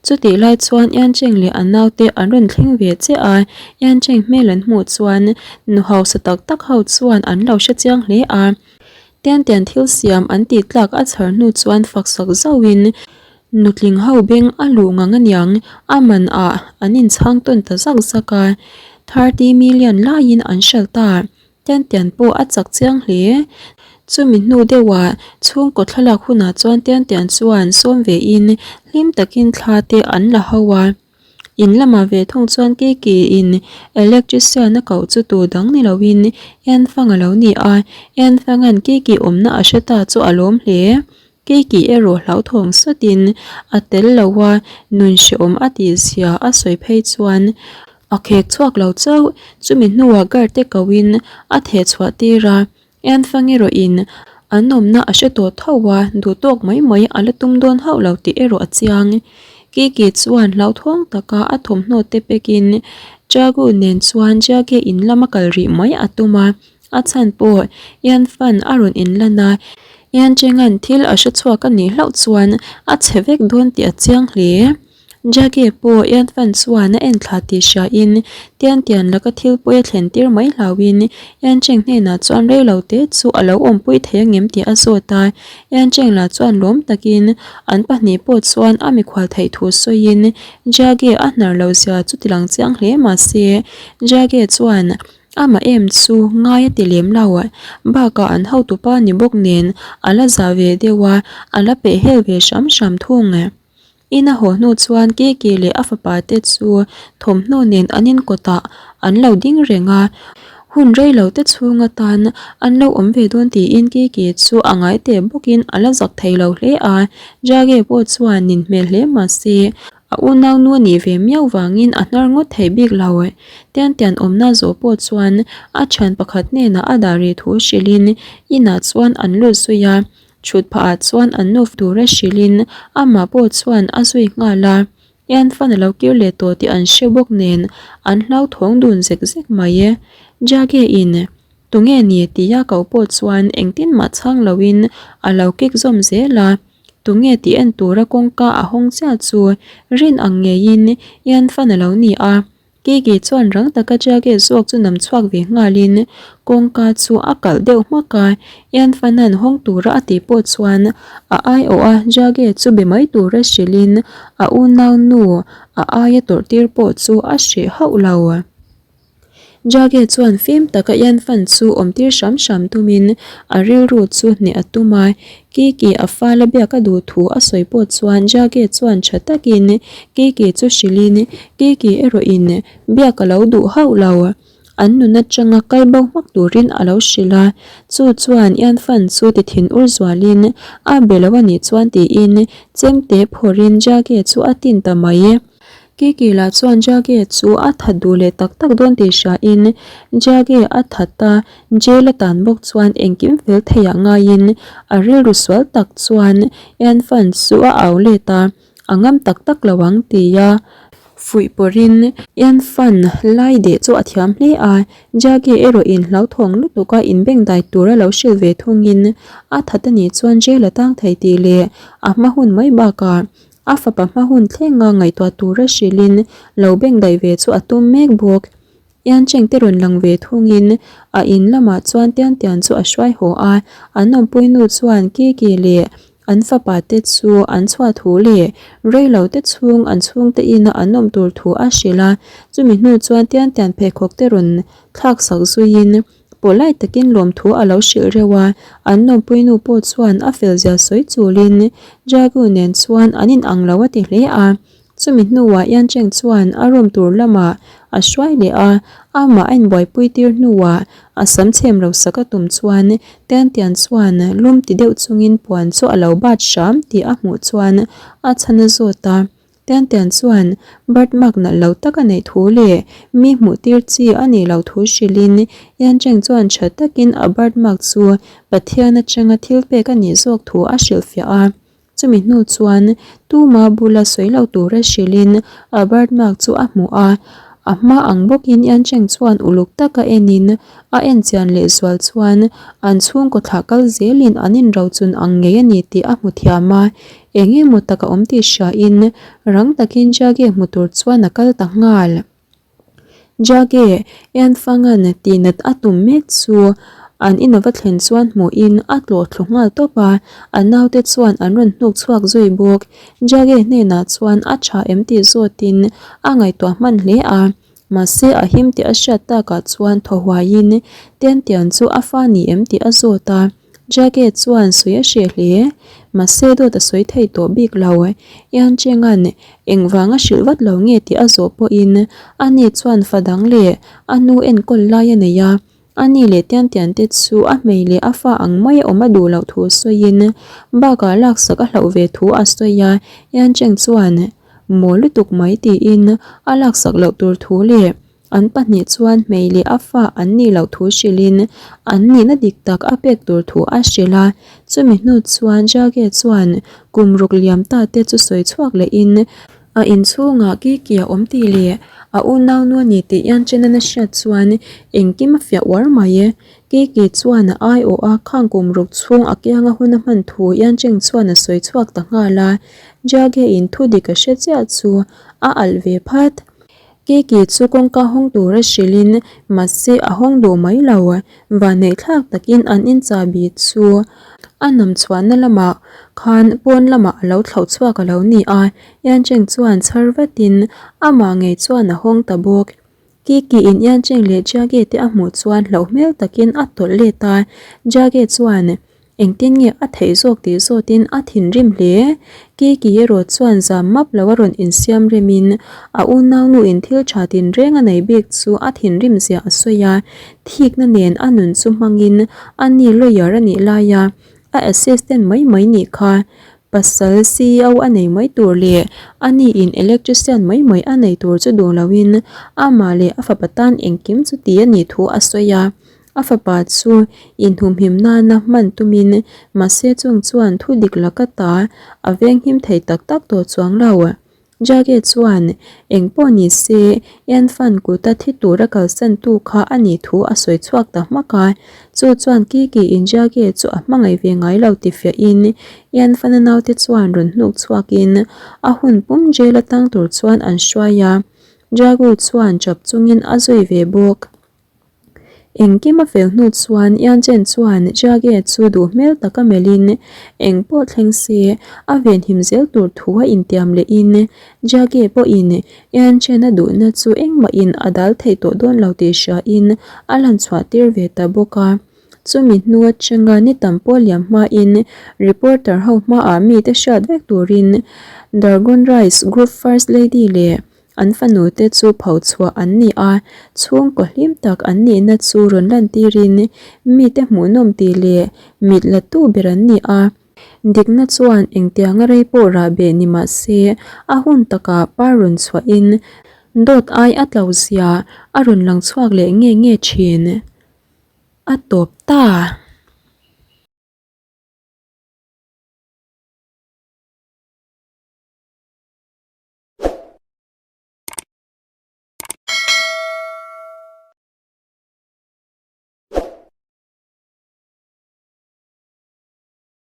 chutih lai chuan Yancheng leh a naute an rawn thleng ve chiah a, Yancheng hmel an hmuh chuan nu hausa tak tak ho chuan an lo hre chiang hle a. Tiantian thil siam an tih tlak a chhar hnu chuan fak sak zauhin nutling ho beng a luh ngang aniang a man ah an inchhang tawn ta zak zak a, 30 million laiin an hralh ta. Tiantian pawh a chak chiang hle. Chumi hnu deuhah chhungkaw thlalak hunah chuan Tiantian chuan sawm vein hlim takin thla te an la ho a. In lamah ve thung chuan Kiki in electrician a koh chu tur dang ni loin Enfang a lo ni a, Enfanga'n Kiki awmna a hre ta chu a lawm hle. Kiki erawh hlauthawng satin a tel lo a, nun hrehawm a tih zia a sawi phei chuan a khek chhuak lo chauh. Chumi hnuah guard te kohin a theh chhuah tir a, Enfang erawhin an awmna a hre tawh tho a, duh tawk mai mai a la tum dawn hauh lo tih erawh a chiang. Kiki chuan hlauthawng taka a thawmhnaw te pekin Chagu nen chuan Jage in lama kal rih mai a tum a, a chhan pawh Ianfan a rawn inlan a, Iancheng'an thil a hre chhuak a nih hlauh chuan a chhe vek dawn tih a chiang hle. Jage pawh Ianfan chuan a en thla tih hriain Tian Tian laka thil pawi a thlen tir mai hlauhin Iancheng hnenah chuan rei lo te chu a lo awmpui thei angem tih a zawt a. Iancheng lah chuan lawm takin an pahnih pawh chuan a mikhual theih thu sawiin Jage a hnar lo zia chu ti lang chiang hle mahse Jage chuan amah em chu ngai a ti lem lo. Bakah an hotupa ni bawk nen a la za ve deuh a, a la peh hel ve hram hram thung. In a haw hnu chuan Kiki leh a fapa te chu thawmhnaw nen an inkawtah an lo ding reng a, hun rei lo te chhung atan an lo awm ve dawn tiin Kiki chu a ngai teh bawkin a la zak thei lo hle a, Jage pawh chuan nin hmel hle mah se a unaunu a nih ve miau vangin a hnar ngawt thei bik lo. Tian tian awmna zawh pawh chuan a thian pakhat hnenah a dah rih thu hrilhin inah chuan an lut zui a. Chhut phah ah chuan an nu tura hrilhin amah pawh chuan a zui nghal a, Ian fan a lo kir leh tawh tih an hre bawk nen an hlauthawng dun zek zek mai e. Jage in tunge ni tia ko pawh chuan engtin mah chhang loin a lo kek zawm zel a, tunge tih en tura kawngka a hawng chiah chu rin ang ngeiin Ian fan a lo ni a. Kiki chuan rang taka jacket zawk chu nam chhuak ve nghalin kawngka chu a kalh deuh hmak a, Ianfana'n hawng tura a tih pawh chuan a aiawh a jacket chu be mai tura hrilhin a unaunu a aia tawrh tir pawh chu a hreh hauh lo. Jacket chuan fim taka Ianfan chu awm tir hram hram tumin a rilru chu hneh a tum a, Kiki a fala biak a duh thu a sawi pawh chuan Jage chuan tha takin Kiki chu hrilhin Kiki erawhin biak a lo duh hauh lo. An nun atanga kal bo hmak turin a lo hrilh a, chu chuan Ianfan chu ti thin ur zualin a be lo a nih chuan tiin chemte phawrhin Jage chu a tin ta mai. Kiki lah chuan Jage chu a that duh leh tak tak dawn tih hriain Jage a that a, jail a tan bawk chuan engkim fel theiah ngaiin a rilru sual tak chuan Ianfan chu a au let a, a ngam tak tak lo ang tia fuih pawrhin Ianfan lai deh chu a thiam hle a, Jage erawhin hlauthawng lutuka inbengdai tura lo hrilh ve thungin a that a nih chuan jail a tang thei tih leh a hma hun mai bakah A fapa hma hun thlenga ngaihtuah tura hrilhin lo beng daih ve chu a tum mek bawk. Iancheng te rawn lang ve thungin a in lamah chuan Tian Tian chu a hruai haw a, an awmpui nu chuan Kiki leh an fapa te chu an chhuah thu leh reilo te chhung an chhungte ina an awm tur thu a hrilh a, chumi hnu chuan Tian Tian pheikhawk te rawn thlak sak zuiin Polite takin lawmthu a lo hrilh reuh a, an nawmpuinu pawh chuan a fel zia sawi chulin Jagu nen chuan an in ang lo a ti hle a. Chumi hnuah Yancheng chuan a room tur lamah a hruai leh a, amah a inbuaipui tir hnuah a sam chhem lo sak a tum chuan Tiantian chuan lum ti deuh chungin puan chu a lo bat hram tih a hmuh chuan a chhan a zawt a. Tiantian chuan birth mark nalh lo tak a neih thu leh mi hmuh tir chi a nih loh thu hrilhin Yancheng chuan tha takin a birth mark chu Pathian atanga thil pek a nih zawk thu a hrilhfiah a. Chumi hnu chuan tuma bula sawi lo tura hrilhin a birth mark chu a hmuh a. A hma ang bawkin Yancheng chuan uluk taka enin a en chian lehzual chuan an chhungkaw thlah kal zelin an inrochun ang ngei a ni tih a hmu thiam a, eng emaw tak a awm tih hriain rang takin Jage hmu tur chuan a kal ta nghal. Jage, Yanfangan tihnat a tum mek chu an in a va thlen chuan hmuhin a tlawh thlu nghal tawp a, a naute chuan an rawn hnuk chhuak zui bawk. Jage hnenah chuan a tha em tih zawtin a ngaihtuah hman hle a, mahse a him tih a hriat takah chuan thaw huaiin Tiantian chu a fa ni em tih a zawt a, Jage chuan sawi a hreh hle, mahse dawt a sawi thei tawh bik lo. Iancheng-a'n engvanga hrilh vat lo nge tih a zawh pawhin ani chuan fa dang leh a nu enkawl lai a nei a, A ni leh Tiantian te chu a hmei leh a fa ang mai a awm a duh loh thu sawiin bakah laksak a hlauh ve thu a sawi a, Yancheng chuan maw lutuk mai tiin a laksak loh tur thu leh an pahnih chuan hmei leh a fa an nih loh thu hrilhin an nihna dik tak a pek tur thu a hrilh a, chumi hnu chuan Jage chuan kum ruk liam ta te chu sawi chhuak lehin A inchhungah Kiki a awm tih leh a unaunu a ni tih Yanchen-an a hriat chuan engkim a fiah uar mai e. Kiki chuan a aiawh a khang kum ruk chhung a kianga hun a hman thu Yancheng chuan a sawi chhuak ta nghal a, Jage-in thu dik a hre chiah chu a alh ve phat. Kiki chu kawngka hawng tura hrilhin mahse a hawng duh mai lo. Vanhneih thlak takin an in chahbi chu a nam chhuahna lamah khan pawn lamah a lo thlauh chhuak a lo ni a, Yancheng chuan chhar vatin amah ngei chuan a hawng ta bawk. Kiki in Yancheng leh Jage te a hmuh chuan hlauh hmel takin a tawlh let a, Jage chuan Engtin nge a theih zawk tih zawtin a thinrim hle. Kiki erawh chuan zam map lo a rawn insiam remin a unaunu in thil tha tinreng a nei bik chu a thinrim zia a sawi a, thikna nen a nun chu hmangin a ni lawyer a nih laia a assistant mai mai nih kha pasal ceo a nei mai tur leh a ni in electrician mai mai a nei tur chu duh loin amah leh a fapa tan engkim chu ti a nih thu a sawi a. A fapa chu inhumhim nana hman tumin mahse chung chuan thu dik laka ta a venghim thei tak tak tawh chuang lo. Jage chuan eng pawh ni se Ianfan kuta thi tura kalsan tu kha a nih thu a sawi chhuak ta hmak a, chu chuan Kiki in Jage chu a hmangaih ve ngai lo ti fiahin Ianfana naute chuan rawn hnuk chhuakin a hun pum jail atang tur chuan an hruai a, Jagu chuan chap chungin a zui ve bawk. Engkim a fel hnu chuan Yanchen chuan Jage chu duh hmel taka melhin eng pawh thleng se a venhim zel tur thu a intiam lehin Jage pawhin Yanchen a duhna chu engmahin a dal thei tawh dawn lo tih hriain a lan chhuah tir ve ta bawk a. Chumi hnu atanga ni tam pawh liam hmain reporter ho hmaah mite hriat vek turin Dargon Rice Group First Lady leh An fanu te chu pho chhuah an ni a, chhungkaw hlim tak an nihna chu rawn lantirin mite hmuhnawm tih leh mit la tu ber an ni a. Dikna chuan engtianga rei pawh rah beh ni mah se, a hun takah par rawn chhuahin dawt ai a tlo zia a rawn lang chhuak leh nge nge thin. A tawp ta!